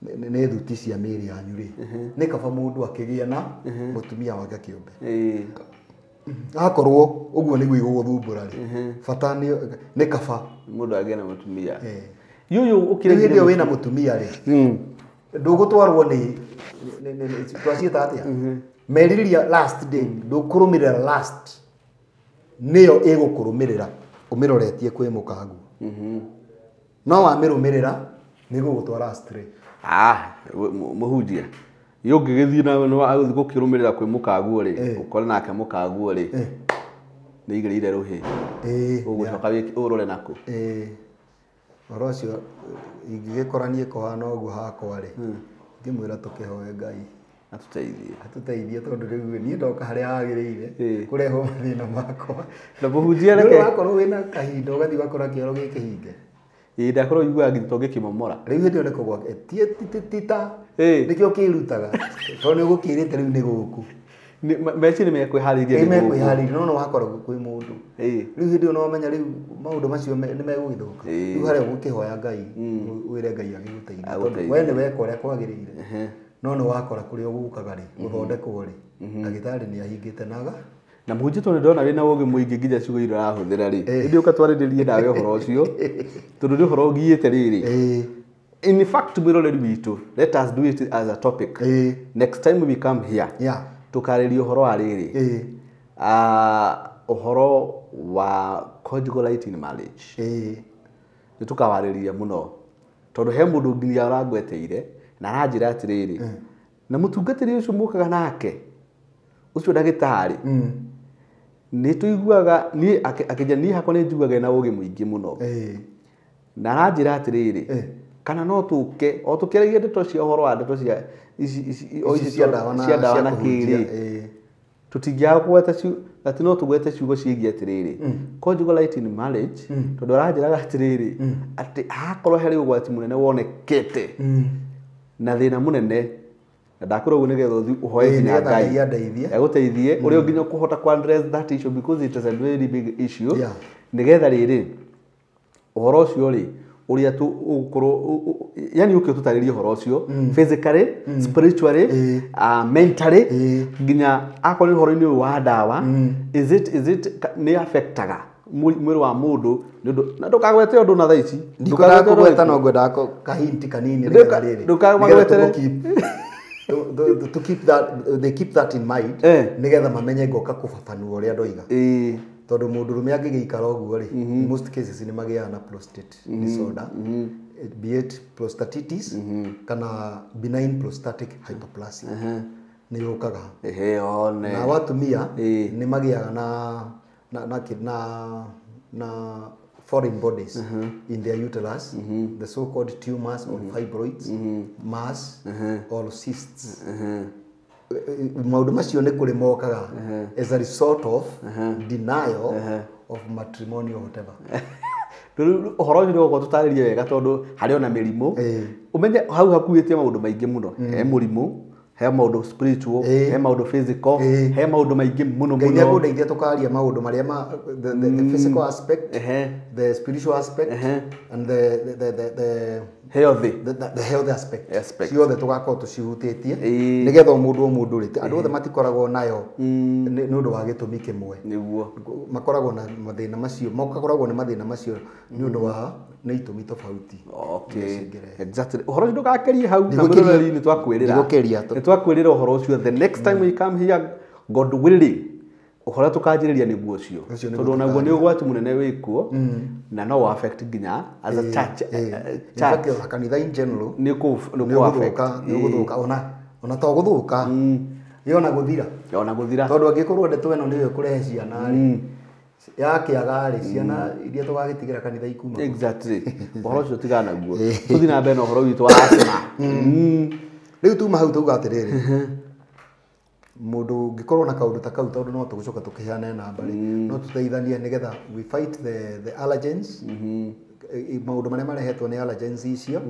Speaker 1: nĩ thuti cia mĩĩrĩ yanyu rĩ, nĩ kaba mũndũ akĩgĩa na mũtumia wake kĩũmbe. Akorwo ũguo nĩguo igũgũthumbũra rĩ, bata nĩ kaba
Speaker 3: mũndũ agĩe na mũtumia. Yũyũ ũkĩrĩ
Speaker 1: hĩndĩ ĩyo wĩna mũtumia rĩ, ndũgũtwarwo nĩ twaciĩta atĩa? Merirĩria last day, ndũkũrũmĩrĩra last, nĩyo ĩgũkũrũmĩrĩra ũmĩroretie kwĩ mũkaguo. No wamĩrũmĩrĩra nĩ ĩgũgũtwara astray.
Speaker 3: Mũhunjia, Ũngĩgĩthiĩ na nĩ gũkĩrũmĩrĩra kwĩ mũkaguo rĩ, ũkore nake mũkaguo rĩ, nĩ igĩrĩire rũhĩ. Ũgũcoka ũrore nakũ.
Speaker 1: Ũhoro ũcio ingĩgĩkora niĩ kũhana ũguo hakwa rĩ, ngĩmwĩra tũkĩhoe Ngai atũteithie tondũ rĩu niĩ ndoka harĩa hagĩrĩire kũrehwo mathĩna makwa.
Speaker 3: Na mũhunjia reke
Speaker 1: wakorwo wĩna kahinda ũgathiĩ ũgakora kĩoro gĩkĩhinge.
Speaker 3: Ndakorwo iguaga nginya tũngĩkĩmomora.
Speaker 1: Rĩu hĩndĩ ĩyo nĩ kũgwa ti ta nĩkĩo kĩrutaga tondũ nĩ ũgũkĩrĩte rĩu nĩ gũkũ.
Speaker 3: Meciria mekwĩharĩirie nĩ gũkũ.
Speaker 1: Mekwĩharĩirie no no wakora kwĩ mũndũ. Rĩu hĩndĩ ĩyo no wamenya rĩu maũndũ macio nĩ megũgĩthũka. Rĩu harĩa ũgũkĩhoya Ngai wĩre Ngai agĩgũteithie tondũ we nĩ weka ũrĩa kwagĩrĩire. No nĩ wakora kũrĩa ũgũkaga rĩ gũthondekwo rĩ ndagĩtarĩ nĩ ahingĩte naga.
Speaker 3: Na mũhunjia tondũ ndona wĩna ũgĩ mũingĩ nginya ciugo iria ũrahũthĩra rĩ, ĩndĩ ũka twarĩrĩrie nawe ũhoro ũcio tondũ nĩ ũhoro ũgiĩte rĩrĩ. In fact mwĩroreri witũ, let us do it as a topic. Next time we come here, tũkarĩria ũhoro wa rĩrĩ, ũhoro wa conjugal right in marriage. Nĩ tũkawarĩria mũno tondũ he mũndũ nginya ũrangweteire na aranjĩra atĩrĩrĩ, na mũtungatĩri ũcio mũkaga nake ũcio ndagĩtarĩ nĩ tũiguaga niĩ akĩnjĩra niĩ hakwa nĩ njiguaga ena ũgĩ mũingĩ mũno na aranjĩra atĩrĩrĩ, kana no tũke o tũkĩaragia ndeto cia ũhoro wa ndeto cia ici
Speaker 1: cia ndawa
Speaker 3: na kĩrĩ, tũtingĩaga kũgweta atĩ no tũgwete ciugo ciĩgiĩ atĩrĩrĩ conjugal right in marriage, tondũ aranjĩraga atĩrĩrĩ atĩ hakorwo harĩ ũgwati mũnene wonekete na thĩna mũnene na ndakwĩra ũguo nĩgetha ũthiĩ ũhoe nginya Ngai agũteithie ũrĩa nginya ũkũhota ku address that issue because it is a very big issue, nĩgetha rĩrĩ ũhoro ũcio rĩ ũrĩa tũgũkorwo yani ũkĩ ũtũtarĩrie ũhoro ũcio physically, spiritually, mentally, nginya akorwo nĩ ũhoro-inĩ ũyũ wa ndawa, is it nĩ affectaga mwĩrĩ wa mũndũ nĩ ũndũ na ndũkagwete ũndũ na thaa ici
Speaker 1: ndikũgweta no ngwendaga kahinti kanini nĩgetha rĩrĩ
Speaker 3: ndũkamagwetere
Speaker 1: to keep that, they keep that in mind nĩgetha mamenye ngoka kũbabanua ũrĩa ndoiga. Tondũ mũndũrũme angĩgĩikara ũguo rĩ, in most cases nĩ magĩaga na prostate disorder, be it prostatitis kana benign prostatic hyperplasia nĩ yũkaga. Na atumia nĩ magĩaga na foreign bodies in their uterus, the so-called tumors or fibroids, mass or cysts. Maũndũ macio nĩ kũrĩ mokaga as a result of denial of matrimonial whatever.
Speaker 3: Rĩu ũhoro ũcio nĩgũkorwo tũtarĩrie wega tondũ harĩ ona mĩrimũ ũmenye hau hakuĩte maũndũ maingĩ mũno, he mũrimũ, he maũndũ spiritual, he maũndũ physical, he maũndũ maingĩ mũno mũno.
Speaker 1: Ngai nĩakũndeithia tũkaria maũndũ marĩa ma the physical aspect, the spiritual aspect and the
Speaker 3: healthy,
Speaker 1: the health aspect ciothe tũgakorwo tũcihutĩtie nĩgetha o mũndũ o mũndũ rĩ, andũ othe matikoragwo nayo nĩ ũndũ wa gĩtũmi kĩmwe,
Speaker 3: nĩguo
Speaker 1: makoragwo na mathĩna macio, makoragwo na mathĩna macio nĩ ũndũ wa nĩ itũmi tofauti.
Speaker 3: Okay, exactly. Ũhoro ũcio ndũgakerie hau na mwĩroreri nĩ twakwĩrĩra nĩ twakwĩrĩra ũhoro ũcio. The next time we come here, God willing, ũhoro tũkanjĩrĩria nĩguo ũcio tondũ onaguo nĩ ũgwati mũnene wĩkuo na no affect nginya as a church.
Speaker 1: In fact, ona kanitha in general
Speaker 3: nĩ
Speaker 1: ũgũthũka, nĩ ũgũthũka ona to gũthũka ĩ ona gũthira,
Speaker 3: ona gũthira
Speaker 1: tondũ angĩkorwo ndeto ĩno nĩyo ĩkũrehe ciana rĩ yakĩaga rĩ, ciana iria tũgagĩtigĩra kanitha ikuma.
Speaker 3: Exactly. Ũhoro ũcio tigana naguo, tũthiĩ na mbere na ũhoro witũ wa asthma.
Speaker 1: Rĩu tuma hau tauga atĩrĩrĩ, mũndũ ũngĩkorwo na kaũndũ ta kau tondũ no tũgũcoka tũkĩheane namba rĩ, no tũteithanie nĩgetha we fight the allergens, maũndũ marĩa marehetwo nĩ allergens icio,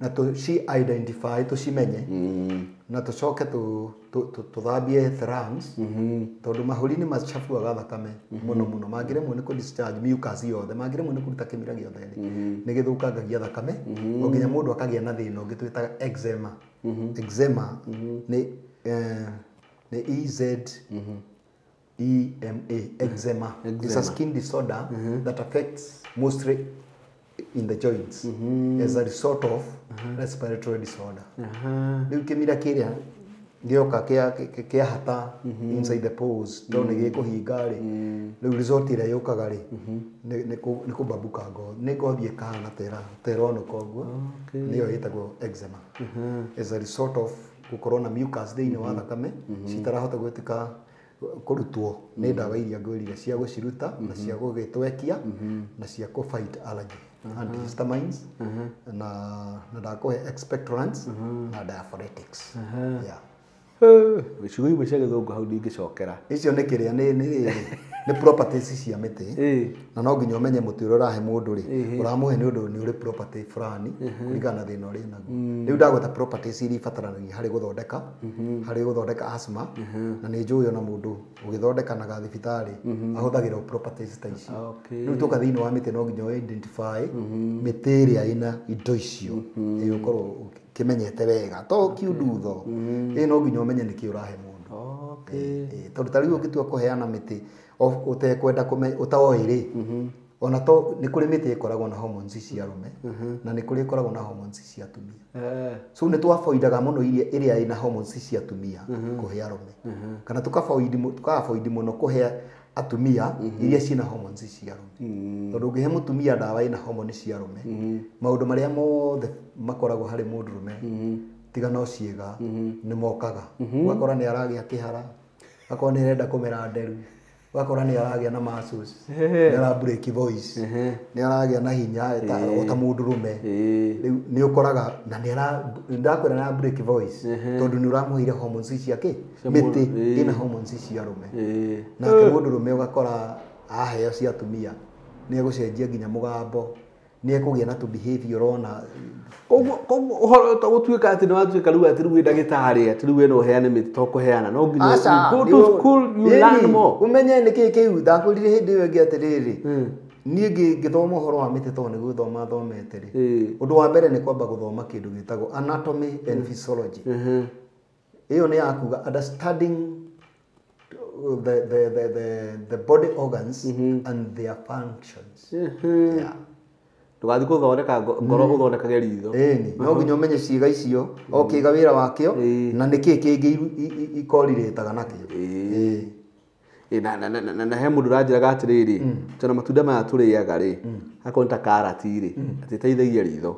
Speaker 1: na tũci identify, tũcimenye, na tũcoke tũthambie the lungs, tondũ mahũri nĩ macabuaga thakame mũno mũno, mangĩremwo nĩ kũ discharge mucus yothe, mangĩremwo nĩ kũruta kĩmira gĩothe rĩ, nĩ gĩthũkangagia thakame o nginya mũndũ akagĩa na thĩna ũngĩ twĩtaga eczema. Eczema nĩ E Z E M A, eczema. It's a skin disorder that affects mostly in the joints as a result of respiratory disorder. Rĩu kĩmira kĩrĩa gĩoka kĩahata inside the pores tondũ nĩ gĩkũhinga rĩ, rĩu result ĩrĩa yũkaga rĩ nĩ kũbambuka ngothi, nĩ ngothi ĩkahana ta ĩronũka ũguo, nĩyo ĩtagwo eczema as a result of gũkorwo na mucus thĩinĩ wa thakame citarahota gwĩtĩka kũrutwo nĩ ndawa iria ngwĩrire cia gũciruta na cia gũgĩtwekia na cia kũ fight allergy, antihistamines na ndakũhe expectorants na diaphoretics. Yeah.
Speaker 3: Ciugo imwe cia gĩthũngũ hau ndingĩcokera.
Speaker 1: Icio nĩ kĩrĩa nĩ properties cia mĩtĩ na no nginya ũmenye mũtĩ ũrĩa ũrahe mũndũ rĩ ũramũhe nĩ ũndũ nĩ ũrĩ property fulani kũringana na thĩna ũrĩa naguo. Rĩu ndagweta properties iria ibataranagia harĩ gũthondeka asthma na nĩ njũĩ ona mũndũ ũgĩthondekanaga thibitarĩ ahũthagĩra properties ta icio. Rĩu tũka thĩinĩ wa mĩtĩ no nginya identify mĩtĩ ĩrĩa ĩna indo icio ĩgũkorwo ũkĩmenyete wega to kiundutho ĩ no nginya ũmenye nĩkĩ ũrahe mũndũ. Tondũ ta rĩu ũngĩtua kũheana mĩtĩ ũtekwenda ũtoĩ rĩ ona to nĩ kũrĩ mĩtĩ ĩkoragwo na hormones cia arũme na nĩ kũrĩ ĩkoragwo na hormones cia atumia. So nĩ twaboidaga mũno iria ĩrĩa ĩna hormones cia atumia kũhe arũme kana tũkaboidi mũno kũhe atumia iria ciĩna hormones cia arũme. Tondũ ũngĩhe mũtumia ndawa ĩna hormones cia arũme maũndũ marĩa mothe makoragwo harĩ mũndũrũme tiga no ciĩga nĩ mokaga. Ũgakora nĩ aragĩa kĩhara, ũgakora nĩ arenda kũmera nderu, ũgakora nĩ aragĩa na muscles, nĩ ara break voice, nĩ aragĩa na hinya o ta mũndũrũme. Rĩu nĩ ũkoraga na nĩ ara ndakwĩra na break voice tondũ nĩ ũramũheire hormones ciake mĩtĩ ĩna hormones cia arũme. Nake mũndũrũme ũgakora aheo cia atumia nĩ egũcenjia nginya mũgambo, nĩ ekũgĩa na tũ behavior ũrona.
Speaker 3: Koguo ũhoro to gũtuĩka atĩ nĩ watuĩka rĩu atĩ rĩu wĩ ndagĩtarĩ atĩ rĩu we no ũheane mĩtĩ to kũheana no nginya go to school you learn more.
Speaker 1: Ũmenye nĩkĩ kĩu ndakwĩrire hĩndĩ ĩyo ĩngĩ atĩrĩrĩ niĩ ngĩthoma ũhoro wa mĩtĩ tondũ nĩ gũthoma thomete rĩ ũndũ wa mbere nĩ kwamba gũthoma kĩndũ gĩtagwo anatomy and physiology. Ĩyo nĩ ya kuga understanding the body organs and their functions. Yeah.
Speaker 3: Ndũgathiĩ gũthondeka ngoro ũthondekage ritho.
Speaker 1: Ĩni no nginya ũmenye ciĩga icio o kĩga wĩra wakĩo na nĩkĩ kĩngĩ ikorirĩtaga nakĩo.
Speaker 3: Na he mũndũ ũranjĩraga atĩrĩrĩ tondũ matunda maya tũrĩaga rĩ akorwo nĩ ta karati rĩ atĩ ĩteithagia ritho.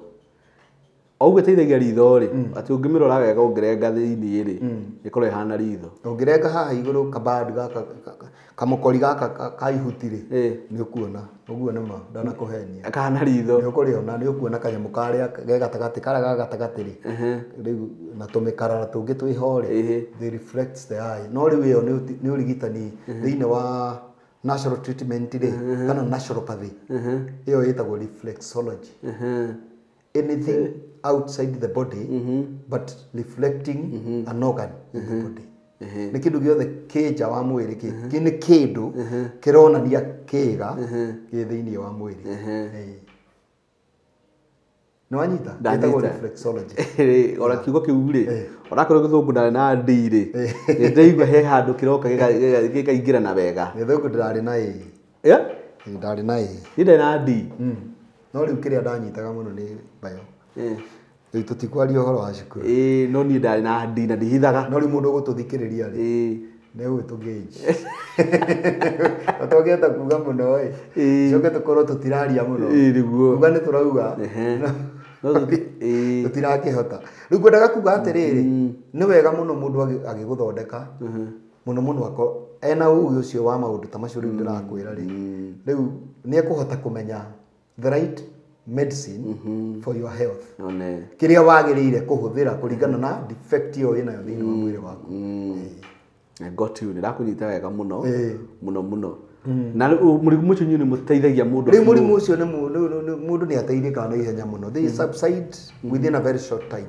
Speaker 3: O ũguo ĩteithagia ritho rĩ atĩ ũngĩmĩrora wega ũngĩrenga thĩinĩ rĩ ĩkorwo ĩhana ritho.
Speaker 1: Ũngĩrenga haha igũrũ kabandi gaka kamũkori gaka ka ihuti rĩ nĩ ũkuona ũguo nĩ ma ndanakũhenia
Speaker 3: kahana ritho
Speaker 1: nĩ ũkũrĩona nĩ ũkuona kanyamũ karĩa ge gatagatĩ karĩa ga gatagatĩ rĩ rĩu na tũmĩkarara tũngĩ twĩho rĩ they reflects the eye. No rĩu ĩyo nĩ ũrigitani thĩinĩ wa natural treatment rĩ kana naturopathy ĩyo ĩtagwo reflexology. Anything outside the body but reflecting an organ in the body. Nĩ kĩndũ gĩothe kĩ nja wa mwĩrĩ kĩ nĩ kĩndũ kĩronania kĩga kĩ thĩinĩ wa mwĩrĩ. Nĩ wanyita? Ĩtagwo reflexology.
Speaker 3: Ona kiugo kĩu rĩ onakorwo gĩthũngũ ndarĩ na D rĩ nĩ ndĩraigua he handũ kĩroka gĩkaingĩrana wega.
Speaker 1: Gĩthũngũ ndĩrarĩ na A. Ndarĩ na A.
Speaker 3: Niĩ ndarĩ na D.
Speaker 1: No rĩu kĩrĩa ndanyitaga mũno nĩ bio. Rĩu tũtikwaria ũhoro wa cukuru.
Speaker 3: No niĩ ndarĩ na D na ndihithaga.
Speaker 1: No rĩu mũndũ ũgũtũthikĩrĩria rĩ nĩ egũgĩtũgauge. Na tũngĩhota kuga mũno ĩ coke tũkorwo tũtiraria mũno. Kuga nĩ tũrauga tũtirakĩhota. Rĩu ngwendaga kuga atĩrĩrĩ nĩ wega mũno mũndũ agĩgũthondeka mũno mũno akorwo ena ũgĩ ũcio wa maũndũ ta macio rĩu ndĩrakwĩra rĩ rĩu nĩ ekũhota kũmenya the right medicine for your health. Kĩrĩa wagĩrĩire kũhũthĩra kũringana na defect ĩyo wĩnayo thĩinĩ wa mwĩrĩ waku.
Speaker 3: I got you. Nĩndakũnyita wega mũno mũno mũno. Na mũrimũ ũcio inyuĩ nĩ mũteithagia mũndũ.
Speaker 1: Rĩu mũrimũ ũcio nĩ mũndũ nĩ ateithĩkaga na ihenya mũno. They subside within a very short time.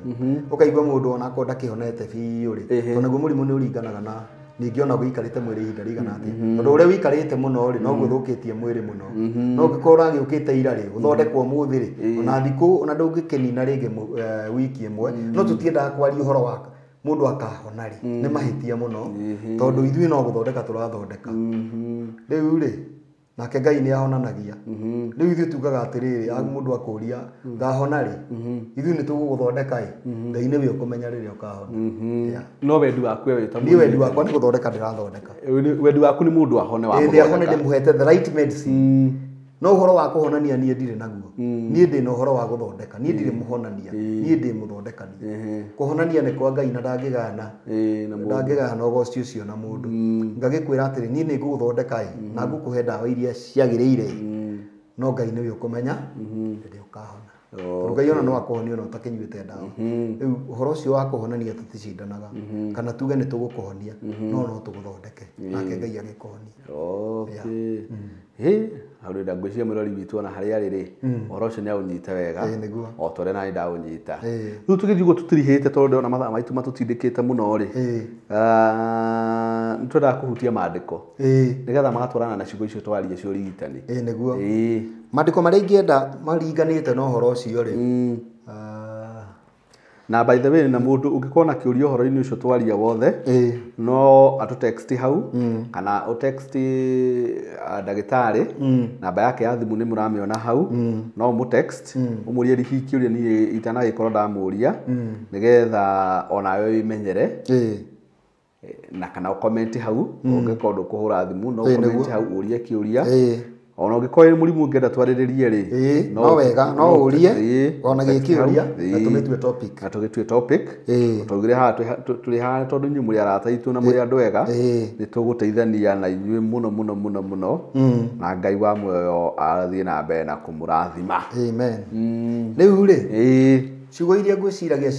Speaker 1: Ũkaigua mũndũ onakorwo ndakĩhonete biũ rĩ tondũ naguo mũrimũ nĩ ũringanaga na ningĩ ona ũikarĩte mwĩrĩ ihinda rĩigana atĩa. Tondũ ũrĩa ũikarĩte mũno rĩ noguo ũthũkĩtie mwĩrĩ mũno. No ũngĩkorwo ũragĩũkĩte ira rĩ ũthondekwo ũmũthĩ rĩ ona thikũ ona ndũngĩkĩnina rĩngĩ wiki ĩmwe. No tũtiendaga kwaria ũhoro wa mũndũ akahona rĩ nĩ mahĩtia mũno tondũ ithuĩ no gũthondeka tũrathondeka. Rĩu rĩ nake Ngai nĩ ahonanagia. Rĩu ithuĩ tugaga atĩrĩrĩ mũndũ akũria ngahona rĩ ithuĩ nĩ tũgũgũthondeka ĩ Ngai nĩwe ũkũmenya rĩrĩa ũkahona.
Speaker 3: No wendi waku we ta
Speaker 1: niĩ wendi wakwa nĩ gũthondeka ndĩrathondeka.
Speaker 3: Wendi waku nĩ mũndũ ahone wa
Speaker 1: gũthondeka. Ahone ndĩmũhete the right medicine. No ũhoro wa kũhonania niĩ ndirĩ naguo. Niĩ ndĩ na ũhoro wa gũthondeka. Niĩ ndirĩ mũhonania. Niĩ ndĩ mũthondekani. Kũhonania nĩ kwa Ngai na ndangĩgayana. Ndangĩgayana ũgoci ũcio na mũndũ. Ngagĩkwĩra atĩrĩ, niĩ nĩ ngũgũthondeka ĩ, na ngũkũhe ndawa iria ciagĩrĩire ĩ. No Ngai nĩwe ũkũmenya rĩrĩa ũkahona. Tondũ Ngai ona no akũhonie ona ũtakĩnyuĩte ndawa. Rĩu ũhoro ũcio wa kũhonania tũticindanaga. Kana tuge nĩ tũgũkũhonia, no tũgũthondeke. Nake Ngai agĩkũhonia.
Speaker 3: Okay. Hĩ, hau ndĩrenda ngwĩciria mwĩrori witũ ona harĩa arĩ rĩ, ũhoro ũcio nĩ aũnyita wega. O ta ũrĩa nani ndaũnyita. Rĩu tũgĩthiĩ ũguo tũtirihĩte tondũ ndĩrona mathaa maitũ matũtindĩkĩte mũno rĩ. Nĩ twendaga kũhutia maandĩko. Nĩgetha magatwarana na ciugo icio twaria cia ũrigitani.
Speaker 1: Nĩguo. Maandĩko marĩa ingĩenda maringanĩte na ũhoro ũcio rĩ.
Speaker 3: Na by the way, na mũndũ ũngĩkorwo na kĩũria ũhoro-inĩ ũcio twaria wothe, no atũ-text hau, kana ũ-text ndagĩtarĩ, namba yake ya thimũ nĩ mũramĩona hau, no ũmũ-text, ũmũrie hihi kĩũria niĩ itanagĩkorwo ndamũria, nĩgetha onawe wĩmenyere. Na kana ũ-comment hau, ũngĩkorwo ndũkũhũra thimũ, no ũ-comment hau ũrie kĩũria. Ona ũngĩkorwo wĩ mũrimũ ũngĩenda twarĩrĩrie rĩ,
Speaker 1: no wega, no ũrie, ona gĩkĩũria, na tũmĩtue topic.
Speaker 3: Na tũgĩtue topic. Tũgire haha tũrĩ haha tondũ inyuĩ mũrĩ arata aitũ na mũrĩ andũ ega, nĩ tũgũteithania na inyuĩ mũno mũno mũno mũno, na Ngai wa muoyo athiĩ na mbere na kũmũrathima.
Speaker 1: Amen. Rĩu rĩ, ciugo iria ngwĩciragia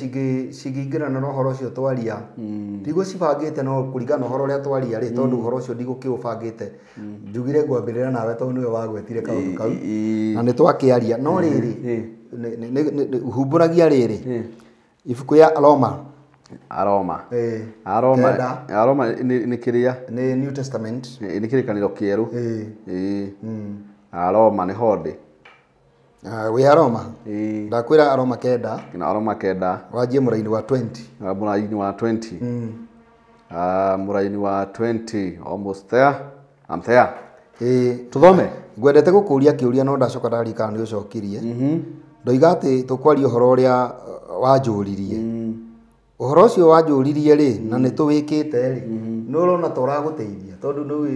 Speaker 1: cingĩingĩrana na ũhoro ũcio twaria, ndigũcibangĩte no kũringana na ũhoro ũrĩa twaria rĩ, tondũ ũhoro ũcio ndigũkĩũbangĩte. Njugire ngwambĩrĩra nawe tondũ nĩwe wagwetire kaũndũ kau. Na nĩ twakĩaria. No rĩrĩ, humbũragia rĩrĩ, ibuku ya Aroma.
Speaker 3: Aroma. Aroma. Aroma nĩ kĩrĩa?
Speaker 1: Nĩ New Testament.
Speaker 3: Nĩ kĩrĩkanĩro kĩerũ. Aroma nĩ hondĩ.
Speaker 1: Wĩ Aroma? Ndakwĩra Aroma 9.
Speaker 3: Na Aroma 9.
Speaker 1: Wanjie mũraini wa 20.
Speaker 3: Mũraini wa 20. Mũraini wa 20. Almost there. I'm there. Tũthome.
Speaker 1: Ngwendete gũkũria kĩũria no ndacoka ndarikana nĩ ũcokirie. Ndoiga atĩ tũkwaria ũhoro ũrĩa wanjũririe. Ũhoro ũcio wanjũririe rĩ, na nĩ tũwĩkĩte rĩ, nĩ ũrona ta ũragũteithia tondũ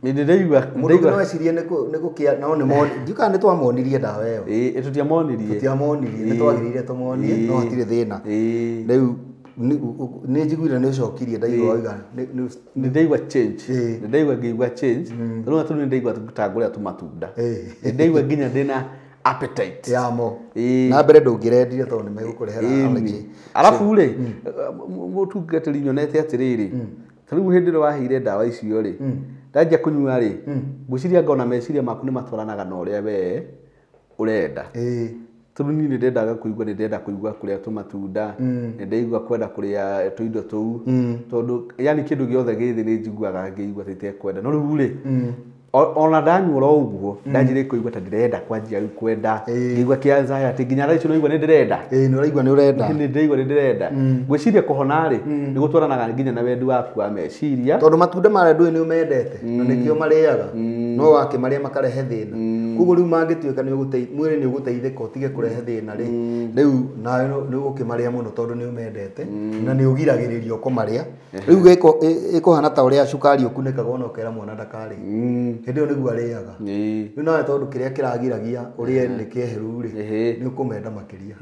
Speaker 1: nĩ
Speaker 3: ndĩraigua
Speaker 1: mũndũ no ecirie nĩ gũkĩa no nĩ moni ndiũ kana nĩ twamonirie ndawa ĩyo.
Speaker 3: Tũtiamonirie.
Speaker 1: Tũtiamonirie, nĩ twagĩrĩire tũmonie, no hatirĩ thĩna. Rĩu nĩ njiguire nĩ ũcokirie ndaigua waiga
Speaker 3: nĩ ndaigua change. Nĩ ndaigua ngĩigua change. Tondũ nĩ ndaigua ta ngũrĩa tũmatunda. Nĩ ndaigua nginya ndĩna appetite
Speaker 1: yamo. Na mbere ndũngĩrendire tondũ nĩ megũkũrehera allergy.
Speaker 3: Arabu rĩ, mũtungatĩri nyonete atĩrĩrĩ, ta rĩu hĩndĩ ĩrĩa waheire ndawa icio rĩ, ndanjia kũnyua rĩ, ngwĩciria ngona meciria maku nĩ matwaranaga na ũrĩa we ũrenda. Tondũ niĩ nĩ ndendaga kũigua, nĩ ndenda kũigua kũrĩa tũmatunda, nĩ ndaigua kwenda kũrĩa tũindo tũu, tondũ yani kĩndũ gĩothe gĩ thĩ nĩ njiguaga ngĩigua ta itekwenda. No rĩu rĩ, ona ndanyua oro ũguo, ndanjirie kũigua ta ndĩrenda kwanjia rĩu kwenda, ngĩigua kĩ anxiety nginya thaa ici ũraigua nĩ ndĩrenda.
Speaker 1: Nĩ ũraigua nĩ ũrenda.
Speaker 3: Nĩ ndĩraigua nĩ ndĩrenda. Ngwĩciria kũhona rĩ, nĩ gũtwaranaga nginya na wendi waku wa meciria.
Speaker 1: Tondũ matunda marĩa ndũĩ nĩ ũmendete, na nĩkĩo marĩaga, no wakĩmarĩa makarehe thĩna. Koguo rĩu mangĩtuĩka mwĩrĩ nĩ ũgũteithĩka ũtige kũrehe thĩna rĩ, rĩu nawe nĩ ũgũkĩmarĩa mũno tondũ nĩ ũmendete, na nĩ ũgiragĩrĩrio kũmarĩa. Rĩu ĩkũhana ta ũrĩa cukari ũkunĩkagwo ona ũkera mwana ndakarĩe. Hĩndĩ ĩyo nĩguo arĩaga. Rĩu nawe tondũ kĩrĩa kĩragiragia ũrĩe nĩ kĩeheru rĩ, nĩ ũkũmenda makĩria.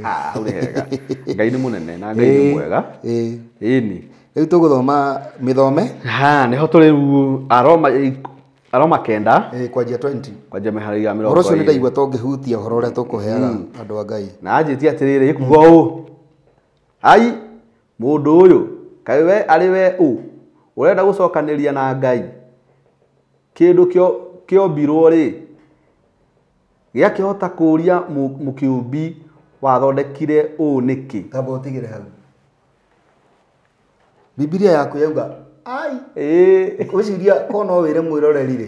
Speaker 3: Hau nĩ hega. Ngai nĩ mũnene na Ngai nĩ mwega. Ĩni.
Speaker 1: Rĩu tũgũthoma mĩthome.
Speaker 3: Nĩho tũrĩ rĩu Aroma 9.
Speaker 1: Kwanjia 20.
Speaker 3: Kwanjia mĩhari ya mĩrongo
Speaker 1: Ũhoro ũcio nĩ
Speaker 3: ĩrĩ.
Speaker 1: ndaigua tũngĩhutia ũhoro ũrĩa tũkũheaga andũ a Ngai.
Speaker 3: Na anjĩtie atĩrĩrĩ, ĩkuga ũũ. Ai, mũndũ ũyũ, kaĩ we arĩ we ũ? Ũrenda gũcokanĩria na Ngai. Kĩndũ kĩombirwo rĩ, gĩakĩhota kũũria mũkĩũmbi wathondekire ũũ nĩkĩ?
Speaker 1: Tamba ũtigĩre hau. Bibilia yaku yauga ai. Ngwĩciria ko no wĩre mwĩroreri rĩ,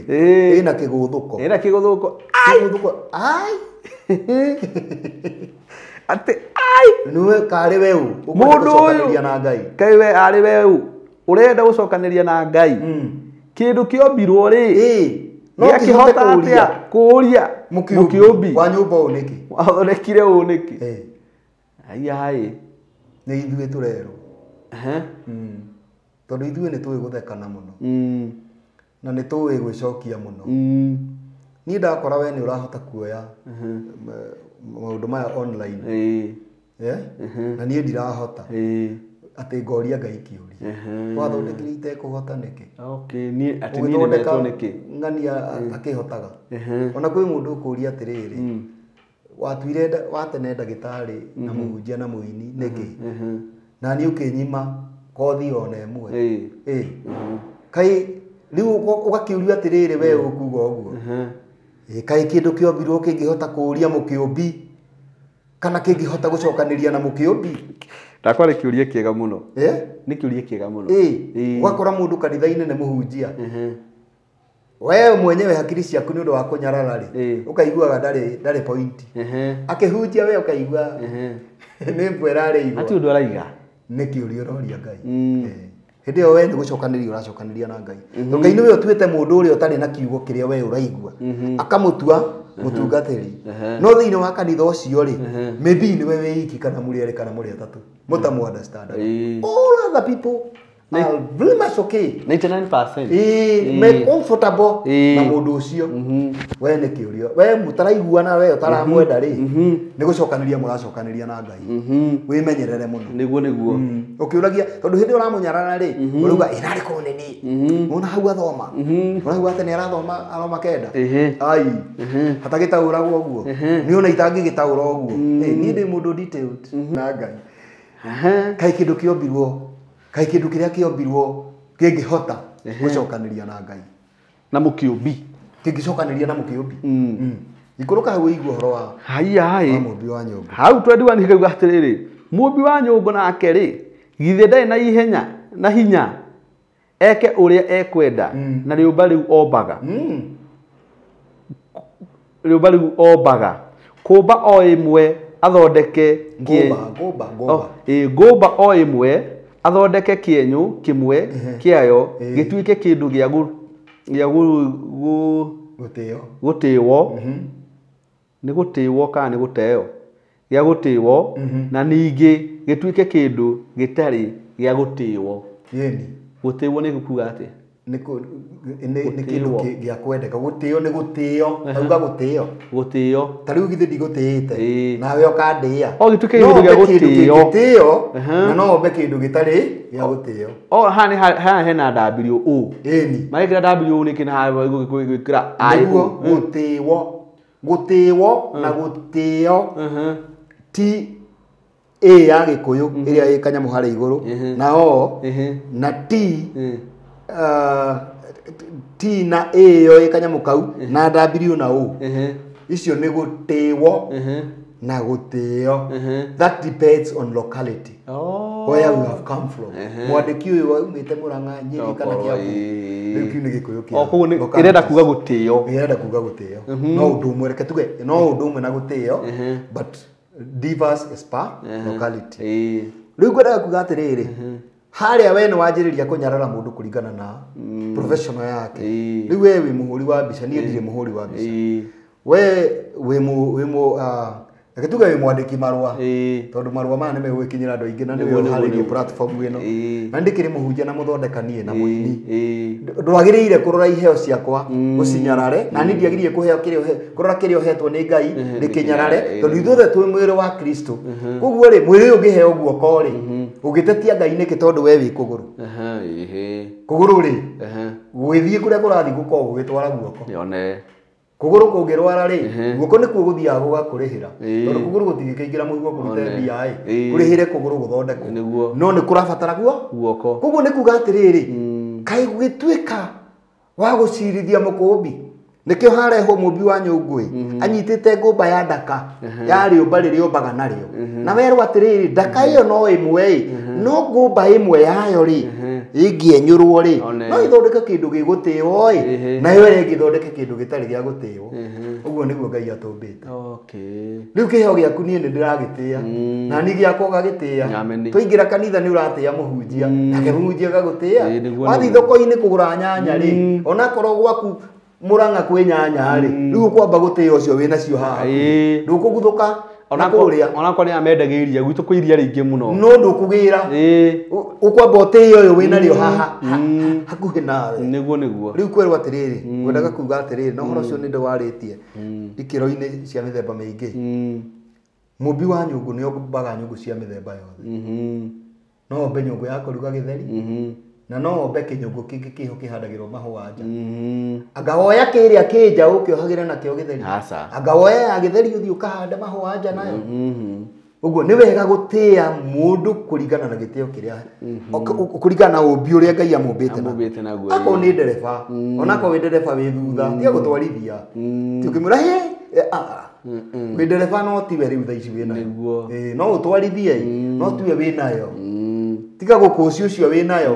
Speaker 1: ĩna kĩgũthũko.
Speaker 3: Ĩna kĩgũthũko.
Speaker 1: Ai. Kĩgũthũko. Ai.
Speaker 3: Atĩ ai.
Speaker 1: Nĩwe karĩ we ũ? Ũkwenda gũcokanĩria na Ngai.
Speaker 3: Kaĩ we arĩ we ũ? Ũrenda gũcokanĩria na Ngai. Kĩndũ kĩombirwo rĩ,
Speaker 1: No kĩhote
Speaker 3: kũũria kũũria mũkĩũmbi
Speaker 1: wa nyũmba ũũ nĩkĩ?
Speaker 3: Wathondekire ũũ nĩkĩ? Ai.
Speaker 1: Nĩ ithuĩ tũrerwo. Tondũ ithuĩ nĩ tũĩ gũthekana mũno. Na nĩ tũĩ gwĩcokia mũno. Niĩ ndakora we nĩ ũrahota kuoya maũndũ maya online. Na niĩ ndirahota. Atĩ ngoria Ngai kĩũria. Wathondekire itekũhota nĩkĩ?
Speaker 3: Okay, niĩ atĩ niĩ nĩmetwo nĩkĩ?
Speaker 1: Ng'ania akĩhotaga. Ona kwĩ mũndũ ũkũria atĩrĩrĩ, watuire watene ndagĩtarĩ na mũhunjia na mũini nĩkĩ? Na niĩ ũkĩnyima kothi ona ĩmwe. Kaĩ rĩu ũgakĩũrio atĩrĩrĩ we ũkuga ũguo. Kaĩ kĩndũ kĩombirwo kĩngĩhota kũũria mũkĩũmbi kana kĩngĩhota gũcokanĩria na mũkĩũmbi?
Speaker 3: Ndakwa nĩ kĩũria kĩega mũno. Nĩ kĩũria kĩega mũno.
Speaker 1: Ũgakora mũndũ kanitha-inĩ nĩ mũhunjia. We mwenyewe hakiri ciaku nĩ ũndũ wa kũnyarara rĩ, ũkaiguaga ndarĩ point. Akĩhunjia we ũkaigua nĩ mbwe ĩrarĩ igwa.
Speaker 3: Hatirĩ ũndũ araiga.
Speaker 1: Nĩ kĩũria ũroria Ngai. Hĩndĩ ĩyo we nĩ gũcokanĩria ũracokanĩria na Ngai. Tondũ Ngai nĩwe ũtuĩte mũndũ ũrĩa ũtarĩ na kiugo kĩrĩa we ũraigua. Akamũtua mũtungatĩri. No thĩinĩ wa kanitha ũcio rĩ, maybe nĩwe wĩ iki kana mũrĩ erĩ kana mũrĩ atatũ. Mũtamũ understand. All other people are very much okay.
Speaker 3: 99%.
Speaker 1: Me comfortable na mũndũ ũcio. We nĩ kĩũria. We mũtaraiguana we ũtaramwenda rĩ, nĩ gũcokanĩria mũracokanĩria na Ngai. Wĩmenyerere mũno.
Speaker 3: Nĩguo nĩguo.
Speaker 1: Ũkĩũragia tondũ hĩndĩ ũramũnyarara rĩ, ũrauga ĩrarĩ korwo nĩ niĩ. Wona hau athoma. Wona hau atĩ nĩ arathoma aroma kenda. Ai. Hatagĩtaũragwo ũguo. Nĩ ona itangĩgĩtaũra ũguo. Niĩ ndĩ mũndũ detailed na Ngai. Kaĩ kĩndũ kĩombirwo, kaĩ kĩndũ kĩrĩa kĩombirwo kĩngĩhota gũcokanĩria na Ngai.
Speaker 3: Na mũkĩũmbi.
Speaker 1: Kĩngĩcokanĩria na mũkĩũmbi. Ikũrũka hau ũigue ũhoro wa mũmbi wa nyũngũ.
Speaker 3: Hau 21 nĩkauga atĩrĩrĩ, mũmbi wa nyũngũ nake rĩ, githĩ ndarĩ na ihenya na hinya eke ũrĩa ekwenda na rĩũmba rĩu ombaga. Rĩũmba rĩu ombaga. Kũmba o ĩmwe athondeke ngũmba o ĩmwe athondeke kĩenyũ kĩmwe kĩayo gĩtuĩke kĩndũ gĩa gũtĩo. Nĩ gũtĩo kana nĩ gũteo? Gĩa gũtĩo na ningĩ gĩtuĩke kĩndũ gĩtarĩ gĩa gũtĩo. Gũtĩo nĩ kuuga atĩa?
Speaker 1: Nĩ kĩndũ gĩa kwendeka. Gũtĩo nĩ gũtĩo. Auga gũtĩo.
Speaker 3: Gũtĩo.
Speaker 1: Ta rĩu githĩ ndigũtĩĩte. Nawe ũkandĩĩa.
Speaker 3: O gĩtuĩke kĩndũ gĩa gũtĩo.
Speaker 1: Na no ombe kĩndũ gĩtarĩ gĩa gũtĩo.
Speaker 3: O haha hena W O. Marekĩra W O nĩkĩ na haha gwĩkĩra I O?
Speaker 1: Nĩguo gũtĩo. Gũtĩo na gũtĩo ti A ya Gĩkũyũ ĩrĩa ĩ kanyamũ harĩa igũrũ na O na T T na A ĩyo ĩ kanyamũ kau na W na O. Icio nĩ gũtĩo na gũtĩo. That depends on locality. Where we have come from. Mwandĩki ũyũ waumĩte Murang'a, Nyĩrĩ kana Kiambu. Rĩu kĩu nĩ Gĩkũyũ kĩa.
Speaker 3: Koguo ĩrenda kuga gũtĩo.
Speaker 1: Ĩrenda kuga gũtĩo. No ũndũ ũmwe, reke tuge no ũndũ ũmwe na gũtĩo, but diverse as per locality. Rĩu ngwendaga kuga atĩrĩrĩ, harĩa we nĩ wanjĩrĩria kũnyarara mũndũ kũringana na professional yake. Rĩu we wĩ mũhũri wa mbica, niĩ ndirĩ mũhũri wa mbica. We wĩ reke tuge wĩ mwandĩki marũa, tondũ marũa maya nĩ megũgĩkinyĩra andũ aingĩ na nĩwe ũharĩirie platform ĩno. Na ndĩkĩrĩ mũhunjia na mũthondeka niĩ na mũini. Ndwagĩrĩire kũrora iheo ciakwa ũcinyarare, na niĩ ndiagĩrĩire kũheo kũrora kĩrĩa ũhetwo nĩ Ngai ndĩkĩnyarare, tondũ ithuothe twĩ mwĩrĩ wa Kristo. Koguo rĩ, mwĩrĩ ũyũ ũngĩheo guoko rĩ, ũngĩtetia Ngai nĩkĩ tondũ we wĩ kũgũrũ? Kũgũrũ rĩ, gũgĩthiĩ kũrĩa kũrathiĩ gũkoragwo gũgĩtwara guoko. Kũgũrũ kũngĩrwara rĩ, guoko nĩkuo gũthiaga gũgakũrĩhĩra. Tondũ kũgũrũ gũtingĩkĩingĩra mũhuko kũrute mbia ĩ, kũrĩhĩre kũgũrũ gũthondekwo. No nĩ kũrabatara guoko. Koguo nĩ kuga atĩrĩrĩ, kaĩ gũgĩtuĩka wa gũcirithia mũkũmbi. Nĩkĩo harehwo mũmbi wa nyũngũ ĩ, anyitĩte ngũmba ya ndaka ya rĩũmba rĩrĩa ombaga narĩo. Na werwo atĩrĩrĩ, ndaka ĩyo no ĩmwe ĩ, no ngũmba ĩmwe yayo rĩ, ĩngĩenyũrwo rĩ, no ĩthondeke kĩndũ gĩgũtĩo ĩ, nayo ĩrĩa ĩngĩthondeke kĩndũ gĩtarĩ gĩa gũtĩo. Ũguo nĩguo Ngai atũmbĩte. Rĩu kĩheo gĩaku niĩ nĩ ndĩragĩtĩa, na niĩ gĩakwa ũgagĩtĩa. Twaingĩra kanitha nĩ ũratĩa mũhunjia, nake mũhunjia agagũtĩa. Wathiĩ thoko-inĩ kũgũra nyanya rĩ, onakorwo gwaku Murang'a kwĩ nyanya rĩ, rĩu ũkwamba gũtĩĩa ũcio wĩnacio haha. Ndũkũguthũka
Speaker 3: Onakwa nĩ amendagia iria gwitũ kwĩ iria rĩingĩ mũno.
Speaker 1: No ndũkũgĩra. Ũkwamba ũtĩe ũyũ wĩna rĩo haha hakuhĩ nawe.
Speaker 3: Nĩguo nĩguo.
Speaker 1: Rĩu kwĩrwo atĩrĩrĩ, ngwendaga kuga atĩrĩrĩ, na ũhoro ũcio nĩ ndĩwarĩtie ikĩro-inĩ cia mĩthemba mĩingĩ. Mũmbi wa nyũngũ nĩ ombaga nyũngũ cia mĩthemba yothe. No ombe nyũngũ ya kũruga gĩtheri, na no ombe kĩnyũngũ kĩngĩ kĩho kĩhandagĩrwo mahũa nja. Anga woya kĩrĩa kĩ nja ũkĩohagĩre nakĩo gĩtheri. Anga woya ya gĩtheri ũthiĩ ũkahande mahũa nja nayo. Ũguo nĩ wega gũtĩĩa mũndũ kũringana na gĩtĩo kĩrĩa kũringana na ũmbi ũrĩa Ngai amũmbĩte
Speaker 3: naguo.
Speaker 1: Akorwo nĩ ndereba, onakorwo wĩ ndereba wĩ thutha, tiga gũtwarithia. Ti ũkĩmwĩra hĩ, wĩ ndereba no tiwe rĩu thaa ici wĩ nayo. No ũtwarithie, no tiwe wĩ nayo. Tiga gũkũci ũcio wĩ nayo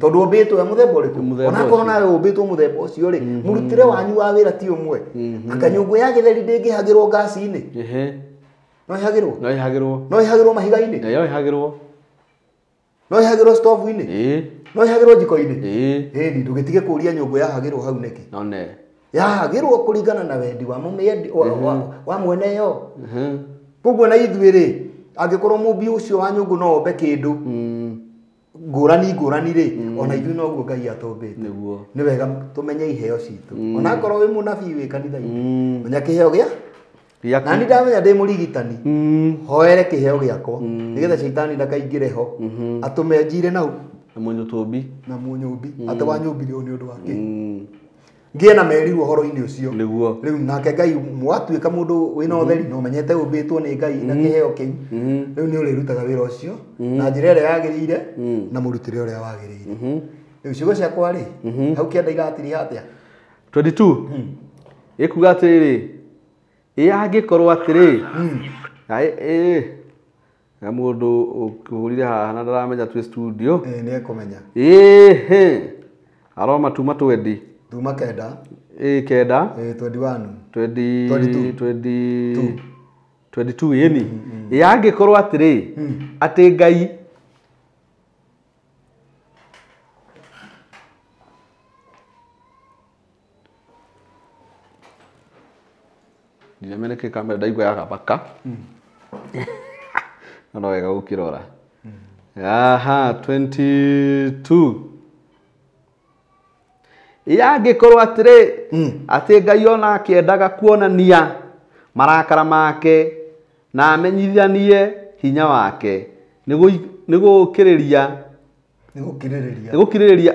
Speaker 1: tondũ ũmbĩtwo mũthemba ũrĩkũ. Onakorwo nawe ũmbĩtwo mũthemba ũcio rĩ, mũrutĩre wanyu wa wĩra ti ũmwe. Anga nyũngũ ya gĩtheri ndĩngĩhagĩrwo ngaci-inĩ. No ĩhagĩrwo?
Speaker 3: No ĩhagĩrwo.
Speaker 1: No ĩhagĩrwo mahiga-inĩ?
Speaker 3: No ĩhagĩrwo.
Speaker 1: No ĩhagĩrwo stovu-inĩ? No ĩhagĩrwo jiko-inĩ? Ĩni, ndũgĩtige kũũria nyũngũ yahagĩrwo hau nĩkĩ.
Speaker 3: None.
Speaker 1: Yahagĩrwo kũringana na wendi wa mũmĩendi wa mwene yo. Koguo na ithuĩ rĩ, angĩkorwo mũmbi ũcio wa nyũngũ no ombe kĩndũ ngũrani ngũrani rĩ, ona ithuĩ noguo Ngai atũmbĩte. Nĩ wega tũmenye iheo citũ. Onakorwo wĩ mũnabii wĩ kanitha-inĩ, menya kĩheo gĩa na nĩ ndamenya ndĩ mũrigitani, hoere kĩheo gĩakwa nĩgetha caitani ndakaingĩre ho atũme njire nau
Speaker 3: na mũnyũtũmbi
Speaker 1: na mũnyũmbi atĩ wanyũmbire ũũ nĩ ũndũ wa kĩ. Ngĩe na merirwo ũhoro-inĩ ũcio.
Speaker 3: Nĩguo.
Speaker 1: Rĩu nake Ngai mwatuĩka mũndũ wĩna ũtheri na ũmenyete ũmbĩtwo nĩ Ngai na kĩheo kĩu, rĩu nĩ ũrĩrutaga wĩra ũcio na njĩra ĩrĩa yagĩrĩire na mũrutĩre ũrĩa wagĩrĩire. Rĩu ciugo ciakwa rĩ, hau kĩanda iratiriha atĩa?
Speaker 3: 22. Ĩkuga atĩrĩrĩ, ĩ angĩkorwo atĩrĩ, na mũndũ ũkĩhũrire haha na ndaramenya twĩ studio.
Speaker 1: Nĩ ekũmenya.
Speaker 3: Aroma tuma 20.
Speaker 1: Tuma kenda.
Speaker 3: Kenda.
Speaker 1: 21.
Speaker 3: 20 22 ĩni. Ĩ angĩkorwo atĩrĩ, atĩ Ngai ndinamenya nĩkĩ kamera ndaigua yagabaka. No wega gũkĩrora. Aha, 22. Ĩ angĩkorwo atĩrĩ, atĩ Ngai ona akĩendaga kuonania marakara make na amenyithanie hinya wake, nĩ gũkĩrĩria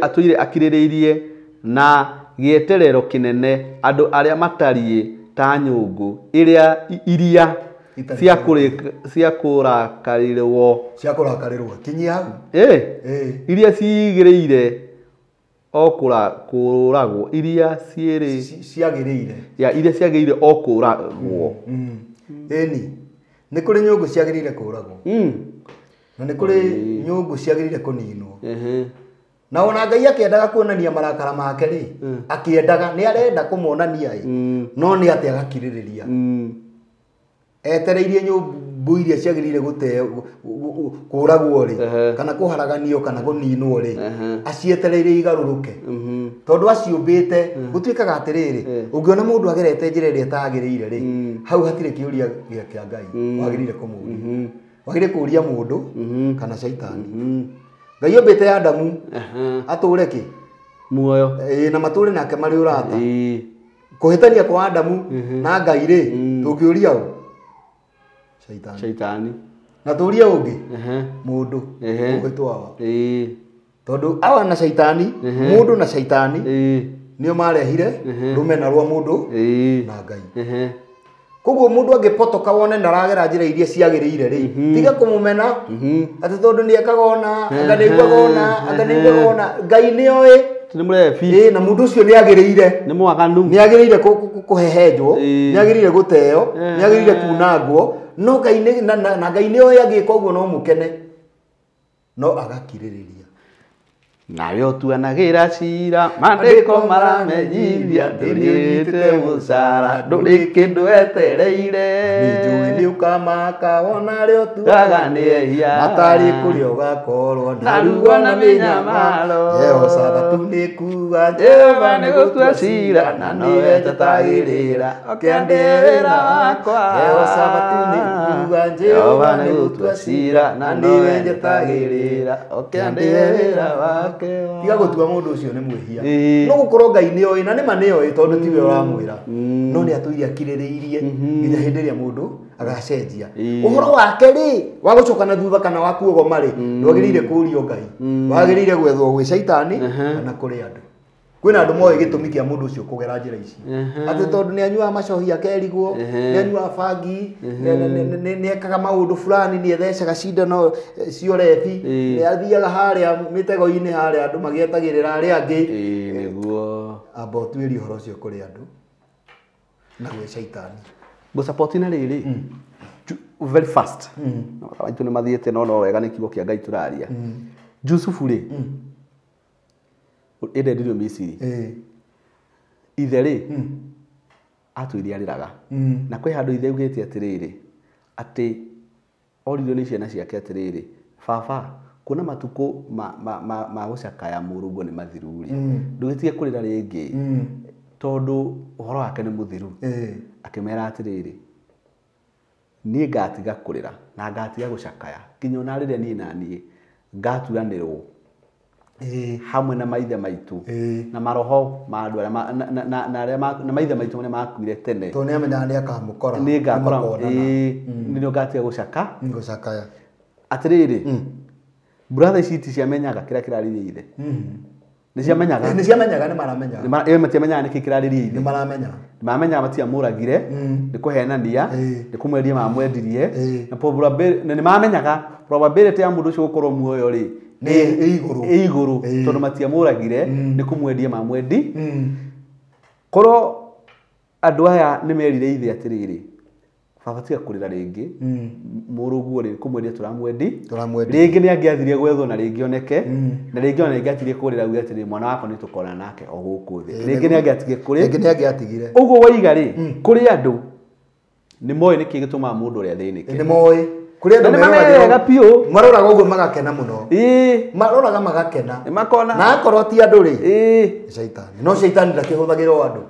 Speaker 3: atũire akirĩrĩirie na gĩeterero kĩnene andũ arĩa matariĩ ta nyũngũ iria cia kũrakarĩrwo.
Speaker 1: Cia kũrakarĩrwo. Kinyia hau.
Speaker 3: Iria cigĩrĩire o kũragwo, iria
Speaker 1: ciagĩrĩire.
Speaker 3: Ya iria ciagĩrĩire o kũragwo.
Speaker 1: Ĩni, nĩ kũrĩ nyũngũ ciagĩrĩire kũragwo. Na nĩ kũrĩ nyũngũ ciagĩrĩire kũninwo. Na ona Ngai akĩendaga kuonania marakara make rĩ, akĩendaga nĩ arenda kũmonania ĩ, no nĩ atĩ agakirĩrĩria. Etereirie nyũmbũ iria ciagĩrĩire kũragwo rĩ, kana kũharaganio kana kũninwo rĩ, acietereire igarũrũke. Tondũ aciũmbĩte, gũtuĩkaga atĩrĩrĩ, ũngĩona mũndũ agerete njĩra ĩrĩa ĩtagĩrĩire rĩ, hau hatirĩ kĩũria kĩa Ngai wagĩrĩire kũmũũria. Wagĩrĩire kũũria mũndũ kana caitani. Ngai ombĩte Adamu atũre kĩ?
Speaker 3: Muoyo.
Speaker 1: Na matũre nake marĩ ũrata. Kũhĩtania kwa Adamu na Ngai rĩ, tũngĩũria ũ? Shaitani.
Speaker 3: Shaitani.
Speaker 1: Na tũrie ũngĩ? Mũndũ. Ũgĩtwo awa. Tondũ awa na shaitani, mũndũ na shaitani nĩo marehire rũmena rwa mũndũ na Ngai. Koguo mũndũ angĩpotoka wone ndaragera njĩra iria ciagĩrĩire rĩ, tiga kũmũmena atĩ tondũ nĩ ekaga ona, anga nĩ aiguaga ona, anga nĩ aiguaga ona, Ngai nĩ oĩ.
Speaker 3: Nĩ mũrebi.
Speaker 1: Na mũndũ ũcio nĩ agĩrĩire.
Speaker 3: Nĩ mwaganu.
Speaker 1: Nĩ agĩrĩire kũhehenjwo, nĩ agĩrĩire gũteo, nĩ agĩrĩire kunangwo, no Ngai nĩ na Ngai nĩ oĩ angĩka ũguo no mũkene. No agakirĩrĩria.
Speaker 2: Nawe ũtuanagĩra cira maandĩko maramenyithia ndũrĩte mũcara ndũrĩ kĩndũ wetereire
Speaker 1: nĩnjũĩ nĩ ũkamaka wona arĩa
Speaker 2: ũtuaga nĩ ehia
Speaker 1: matarĩ kũrĩa ũgakorwo
Speaker 2: na ruo na mĩnyamaro
Speaker 1: Jehoshafatu nĩ kuga
Speaker 2: Jehova nĩ gũtua cira na nowe njetagĩrĩra ũkĩandĩe wĩra wakwa
Speaker 1: Jehoshafatu nĩ kuga
Speaker 2: Jehova nĩ gũtua cira na nowe njetagĩrĩra ũkĩandĩe wĩra wakwa
Speaker 1: tiga gũtua mũndũ ũcio nĩ mwĩhia no gũkorwo Ngai nĩ oĩ na nĩma nĩ oĩ tondũ tiwe ũramwĩra no nĩ atũire akirĩrĩirie nginya hĩndĩ ĩrĩa mũndũ agacenjia ũhoro wake rĩ wa gũcoka na thutha kana wa kuogoma rĩ ndwagĩrĩire kũũrio Ngai wagĩrĩire gwethwo gwĩ caitani kana kũrĩ andũ kwĩna andũ moĩ gĩtũmi kĩa mũndũ ũcio kũgera njĩra ici atĩ tondũ nĩ anyuaga macohi akerigwo nĩ anyuaga bangi nĩ ekaga maũndũ fulani nĩ ethecaga cindano cia ũrebi nĩ athiaga harĩa mĩtego-inĩ harĩa andũ magĩetagĩrĩra arĩa angĩ
Speaker 2: nĩguo
Speaker 1: amba ũtuĩrie ũhoro ũcio kũrĩ andũ na gwĩ caitani
Speaker 2: ngũsapoti na rĩrĩ very fast maitũ nĩ mathiĩte no wega nĩ kiugo kĩa Ngai tũraria Jusufu rĩ ĩndendirio Misiri ithe rĩ atũire arĩraga na kwĩ handũ ithe augĩte atĩrĩrĩ atĩ oririo nĩ ciana ciake atĩrĩrĩ baba kuona matukũ ma gũcakaya mũrũguo nĩ mathiru rĩ ndũgĩtige kũrĩra rĩngĩ tondũ ũhoro wake nĩ mũthiru akĩmera atĩrĩrĩ niĩ ngatiga kũrĩra na ngatiga gũcakaya nginya ona rĩrĩa niĩ na niĩ ngaturanĩrwo hamwe na maithe maitũ na maroho ma andũ arĩa na maithe maitũ marĩa makuire tene
Speaker 1: tondũ nĩ amenyaga nĩ akamũkora
Speaker 2: nĩ ngakora nĩ ngatiga gũcakaya atĩrĩrĩ brother ici ti ciamenyaga kĩrĩa kĩrarĩria ithe nĩ ciamenyaga
Speaker 1: nĩ ciamenyaga nĩ maramenya
Speaker 2: matiamenyaga nĩkĩ kĩrarĩria ithe
Speaker 1: nĩ maramenya
Speaker 2: mamenya matiamũragire nĩ kũhenania nĩ kũmwendia mamwendirie na nĩ mamenyaga probability ya mũndũ ũcio gũkorwo muoyo rĩ
Speaker 1: nĩ igũrũ
Speaker 2: igũrũ tondũ matiamũragire nĩ kũmwendia mamwendi korwo andũ aya nĩ merire ithe atĩrĩrĩ baba tiga kũrĩra rĩngĩ mũrũguo rĩ kũmwendia tũramwendi rĩngĩ nĩ angĩathirie gwethwo na rĩngĩ oneke na rĩngĩ ona angĩatirie kũrĩra auge atĩrĩ mwana wakwa nĩ tũkorana nake o gũkũ thĩ rĩngĩ nĩ angĩatigire kũrĩ
Speaker 1: rĩngĩ nĩ angĩatigire
Speaker 2: ũguo waiga rĩ kũrĩ andũ nĩ moĩ nĩkĩ gĩtũmaga mũndũ ũrĩa athĩnĩke
Speaker 1: nĩ moĩ kũrĩ andũ
Speaker 2: merega biũ
Speaker 1: maroraga ũguo magakena mũno maroraga magakena
Speaker 2: makona
Speaker 1: na akorwo ti andũ rĩ caitani no caitani ndakĩhũthagĩra o andũ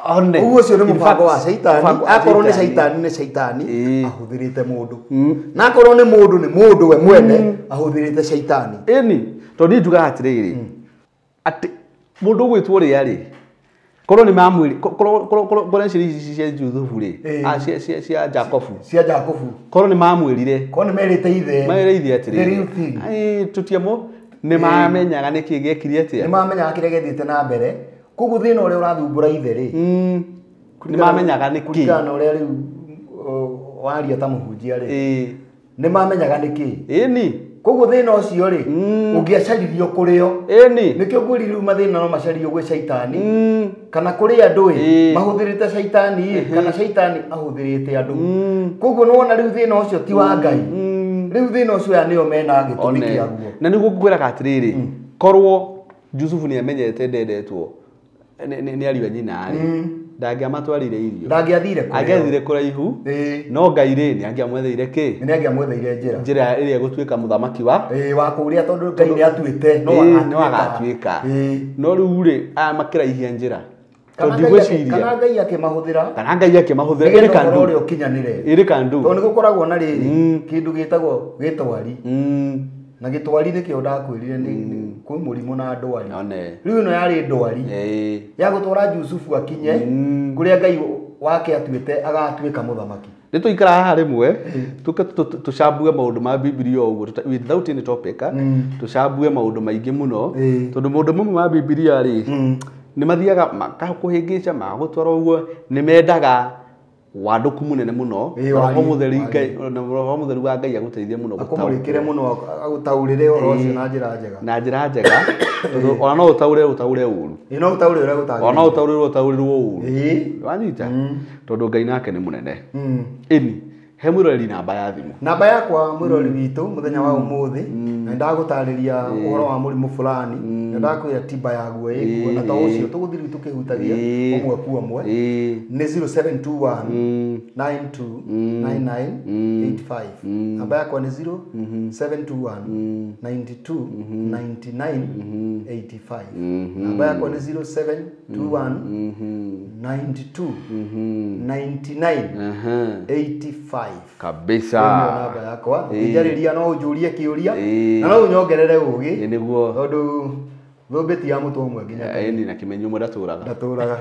Speaker 1: ũguo ũcio nĩ mũbango wa caitani akorwo nĩ caitani nĩ caitani ahũthĩrĩte mũndũ na akorwo nĩ mũndũ nĩ mũndũ we mwene ahũthĩrĩte caitani
Speaker 2: ĩni tondũ niĩ njugaga atĩrĩrĩ atĩ mũndũ ũgwĩtwo rĩa rĩ korwo nĩ mamwĩrĩ korwo ici cia Juthubu rĩ cia Jakobu
Speaker 1: cia Jakobu
Speaker 2: korwo nĩ mamwĩrire
Speaker 1: korwo nĩ merĩte ithe
Speaker 2: merĩte ithe atĩrĩrĩ tũtiamũ nĩ mamenyaga nĩkĩ gĩekire atĩa
Speaker 1: nĩ mamenyaga kĩrĩa gĩthiĩte na mbere koguo thĩna ũrĩa ũrathumbũra ithe rĩ
Speaker 2: nĩ mamenyaga nĩkĩ
Speaker 1: kũringana na ũrĩa rĩu waria ta mũhunjia rĩ nĩ mamenyaga nĩkĩ
Speaker 2: ĩni
Speaker 1: koguo thĩna ũcio rĩ ũngĩacaririo kũrĩo
Speaker 2: ĩni
Speaker 1: nĩkĩo ngwĩrire rĩu mathĩna no macario gwĩ caitani kana kũrĩ andũ ĩ mahũthĩrĩte caitani ĩ kana caitani ahũthĩrĩte andũ koguo nĩwona rĩu thĩna ũcio ti wa Ngai rĩu thĩna ũcio aya nĩo mena gĩtũmi kĩaguo
Speaker 2: na nĩguo ngwĩraga atĩrĩrĩ korwo Jusufu nĩ amenyete ndendetwo nĩ ariũ a nyina rĩ ndangĩamatwarire irio
Speaker 1: ndangĩathire kũrĩ
Speaker 2: angĩathire kũraihu no Ngai rĩ nĩ angĩamwetheire kĩ
Speaker 1: nĩ angĩamwetheire njĩra
Speaker 2: njĩra ĩrĩa ĩgũtuĩka mũthamaki wa
Speaker 1: wa kũrĩa tondũ Ngai nĩ atuĩte
Speaker 2: no agatuĩka no rĩu rĩ aya makĩraihia njĩra
Speaker 1: kana Ngai akĩmahũthĩra
Speaker 2: kana Ngai akĩmahũthĩra
Speaker 1: ĩrĩ kandu ũrĩa ũkinyanĩre
Speaker 2: ĩrĩ kandu
Speaker 1: tondũ nĩ gũkoragwo na rĩrĩ kĩndũ gĩtagwo gĩtwari na gĩtwari nĩkĩo ndakwĩrire nĩ kwĩ mũrimũ na ndwari rĩu ĩno yarĩ ndwari ya gũtwara Jusufu akinye kũrĩa Ngai wake atuĩte agatuĩka mũthamaki
Speaker 2: nĩ tũikara haha rĩmwe tũke tũcambue maũndũ ma Bibilia ũguo without any topic tũcambue maũndũ maingĩ mũno tondũ maũndũ mamwe ma Bibilia rĩ nĩ mathiaga makakũhĩngĩca magagũtwara ũguo nĩ mendaga wandũku mũnene mũno roho mũtheru Ngai na roho mũtheru wa Ngai agũteithie mũno
Speaker 1: akũmũrĩkĩre mũno agũtaũrĩre ũhoro ũcio na njĩra njega
Speaker 2: na njĩra njega tondũ ona no ũtaũre ũtaũre ũru
Speaker 1: no ũtaũre ũrĩa gũtagĩrĩire
Speaker 2: ona no ũtaũrĩrwo ũtaũrĩrwo ũru wanyita tondũ Ngai nake nĩ mũnene ĩni
Speaker 3: He mwiroreri namba ya thimu.
Speaker 1: Namba yakwa mwiroreri witũ mũthenya wa ũmũthĩ na ndagũtarĩria ũhoro wa mũrimũ fulani na ndakwĩra tiba yaguo ĩkuo na to ũcio tũgũthiĩ rĩu tũkĩhutagia ũmwe kwa ũmwe nĩ 0721 92 99 85. Namba yakwa nĩ 0721 92 99 85. Namba yakwa nĩ 0721 92 99 85.
Speaker 3: Kabisa.
Speaker 1: Namba yakwa njarĩria no ũnjũrie kĩũria na no ũnyongerere ũgĩ
Speaker 3: nĩguo
Speaker 1: tondũ thũmbĩ ti ya mũtwe ũmwe nginya
Speaker 3: ĩni na kĩmenyo ũmwe
Speaker 1: ndatũraga.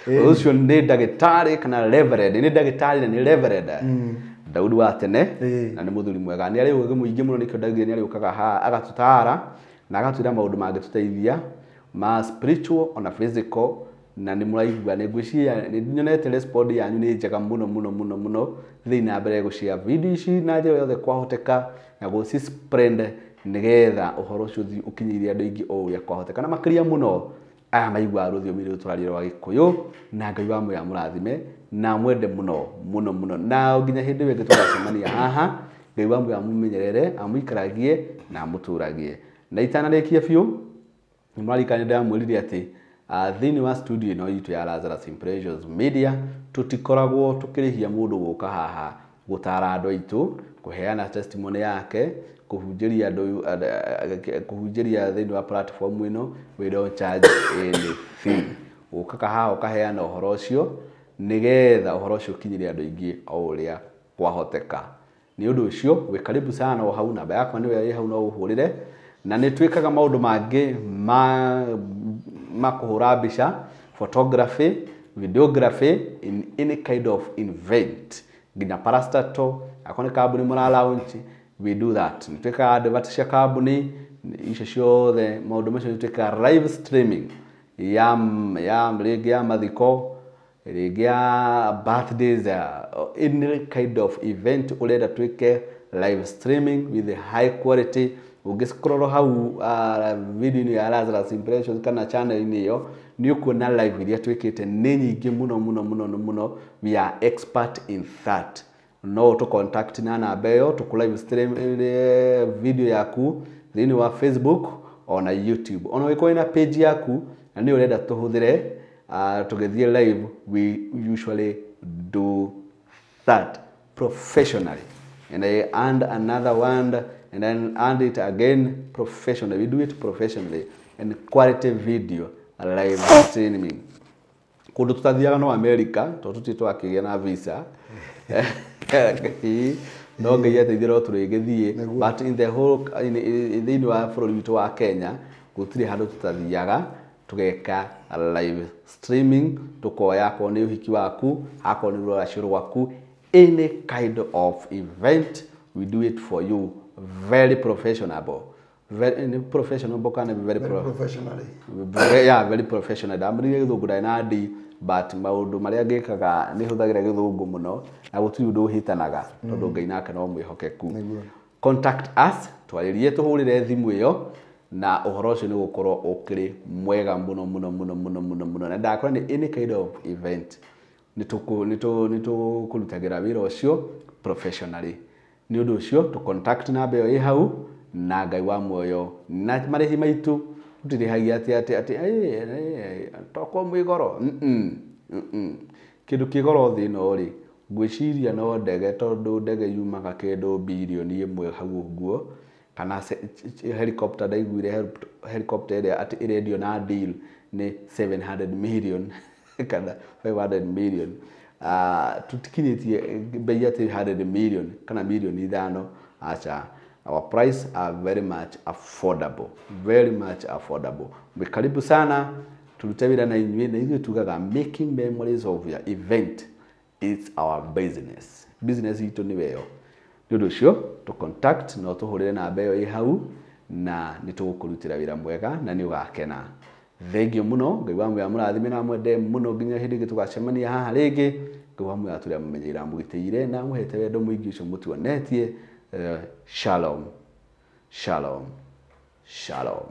Speaker 3: Ũcio nĩ ndagĩtarĩ kana reverend, nĩ ndagĩtarĩ na nĩ reverend Daudi wa tene na nĩ mũthuri mwega, nĩ arĩ ũgĩ mũingĩ mũno, nĩkĩo ndaugire nĩ arĩũkaga haha agatũtara na agatwĩra maũndũ mangĩtũteithia ma spiritual ona physical, na nĩ mũraigua nĩ ngwĩciria nĩ nyonete respond yanyu nĩ njega mũno mũno mũno mũno. Thiĩ na mbere gũshare video ici na njĩra yothe kwahoteka na gũci spread nĩgetha ũhoro ũcio ũthiĩ ũkinyĩire andũ aingĩ o ũrĩa kwahoteka, na makĩria mũno aya maiguaga rũthiomi rũrũ tũraria rwa Gĩkũyũ, na Ngai wa muoyo amũrathime na mwende mũno mũno mũno, na nginya hĩndĩ ĩyo ĩngĩ tũgacemania haha, Ngai wa muoyo amũmenyerere, amũikaragie na amũtũragie. Na itanarĩkia biũ nĩ mũraririkana ndamwĩrire atĩ thĩinĩ wa studio ĩno itũ ya Lazarus Impressions Media tũtikoragwo tũkĩrĩhia mũndũ gũka haha gũtara andũ aitũ, kũheana testimony yake, kũhunjĩria andũ, kũhunjĩria thĩinĩ wa platform ĩno, we don't charge anything. Ũkaga haha ũkaheana ũhoro ũcio nĩgetha ũhoro ũcio ũkinyĩre andũ aingĩ o ũrĩa kwahoteka. Nĩ ũndũ ũcio wĩ karibu sana o hau, namba yakwa nĩyo ĩ hau no ũhũrĩre, na nĩ twĩkaga maũndũ mangĩ ma kũhũra mbica, photography, videography in any kind of event, nginya parastatal, akorwo nĩ kambuni mũra launch, we do that. Nĩ twĩkaga advert cia kambuni icio ciothe, maũndũ macio nĩ twĩkaga live streaming ya rĩngĩ ya mathiko, rĩngĩ ya birthdays, any kind of event ũrenda twĩke live streaming with high quality. Ũngĩscroll hau video-inĩ ya Lazarus Impressions kana channel-inĩ ĩyo nĩ ũkuona live iria twĩkĩte nĩ nyingĩ mũno mũno mũno mũno. We are expert in that. No tũ contact na namba ĩyo tũkũ live stream video yaku thĩinĩ wa Facebook ona YouTube. Ona ũngĩkorwo wĩna page yaku na nĩ ũrenda tũhũthĩre tũgĩthiĩ live, we usually do that professionally. And I add another one and then add it again professionally. We do it professionally and quality video live streaming. Kũndũ tũtathiaga no America tondũ tũtirĩ twakĩgĩa na visa. No Ngai ateithie no tũrĩgĩthiĩ, but in the whole thĩinĩ wa bũrũri witũ wa Kenya gũtirĩ handũ tũtathiaga tũgeka live streaming, tũkoya akorwo nĩ ũhiki waku, akorwo nĩ rũracio rwaku, any kind of event we do it for you, very professional. Very professional kana very
Speaker 1: professionally.
Speaker 3: Yeah, very professional. Ndamũrire gĩthũngũ ndarĩ na D, but maũndũ marĩa ngĩkaga nĩ hũthagĩra gĩthũngũ mũno na gũtirĩ ũndũ ũhĩtanaga tondũ Ngai nake no mwĩhokeku. Contact us, twarĩrie, tũhũrĩre thimũ ĩyo na ũhoro ũcio nĩ gũkorwo ũkĩrĩ mwega mũno mũno mũno mũno mũno mũno. Na ndakora nĩ any kind of event nĩ tũkũrutagĩra wĩra ũcio professionally. Nĩ ũndũ ũcio tũ contact namba ĩyo ĩ hau na Ngai wa muoyo na marĩhi maitũ tũtirĩhagia atĩ atĩ atĩ tokorwo mwĩ goro. Kĩndũ kĩ goro thĩ ĩno rĩ, ngwĩciria no ndege, tondũ ndege yumaga kĩndũ birioni ĩmwe hau ũguo, kana helicopter, ndaiguire helicopter ĩrĩa atĩ ĩrendio na deal nĩ 700 million kana 500 million. Tũtikinyĩtie bei atĩ 100 million kana milioni 5, acha. Our price are very much affordable, very much affordable. Mwe karibu sana, turute wĩra na inyuĩ, na ithuĩ tugaga making memories of your event is our business. Business itũ nĩ weyo. Nĩ ũndũ ũcio tũ contact na ũtũhũrĩre namba ĩyo ĩ hau na nĩ tũgũkũrutĩra wĩra mwega na nĩ ũgakena. Thengio mũno, Ngai wa muoyo amũrathime na amwende mũno nginya hĩndĩ ĩngĩ tũgacemania haha rĩngĩ. Ngai wa muoyo atũre amũmenyeire, amũgitĩire na amũhete wendo mũingĩ ũcio mũtuonetie. Shalom, shalom, shalom.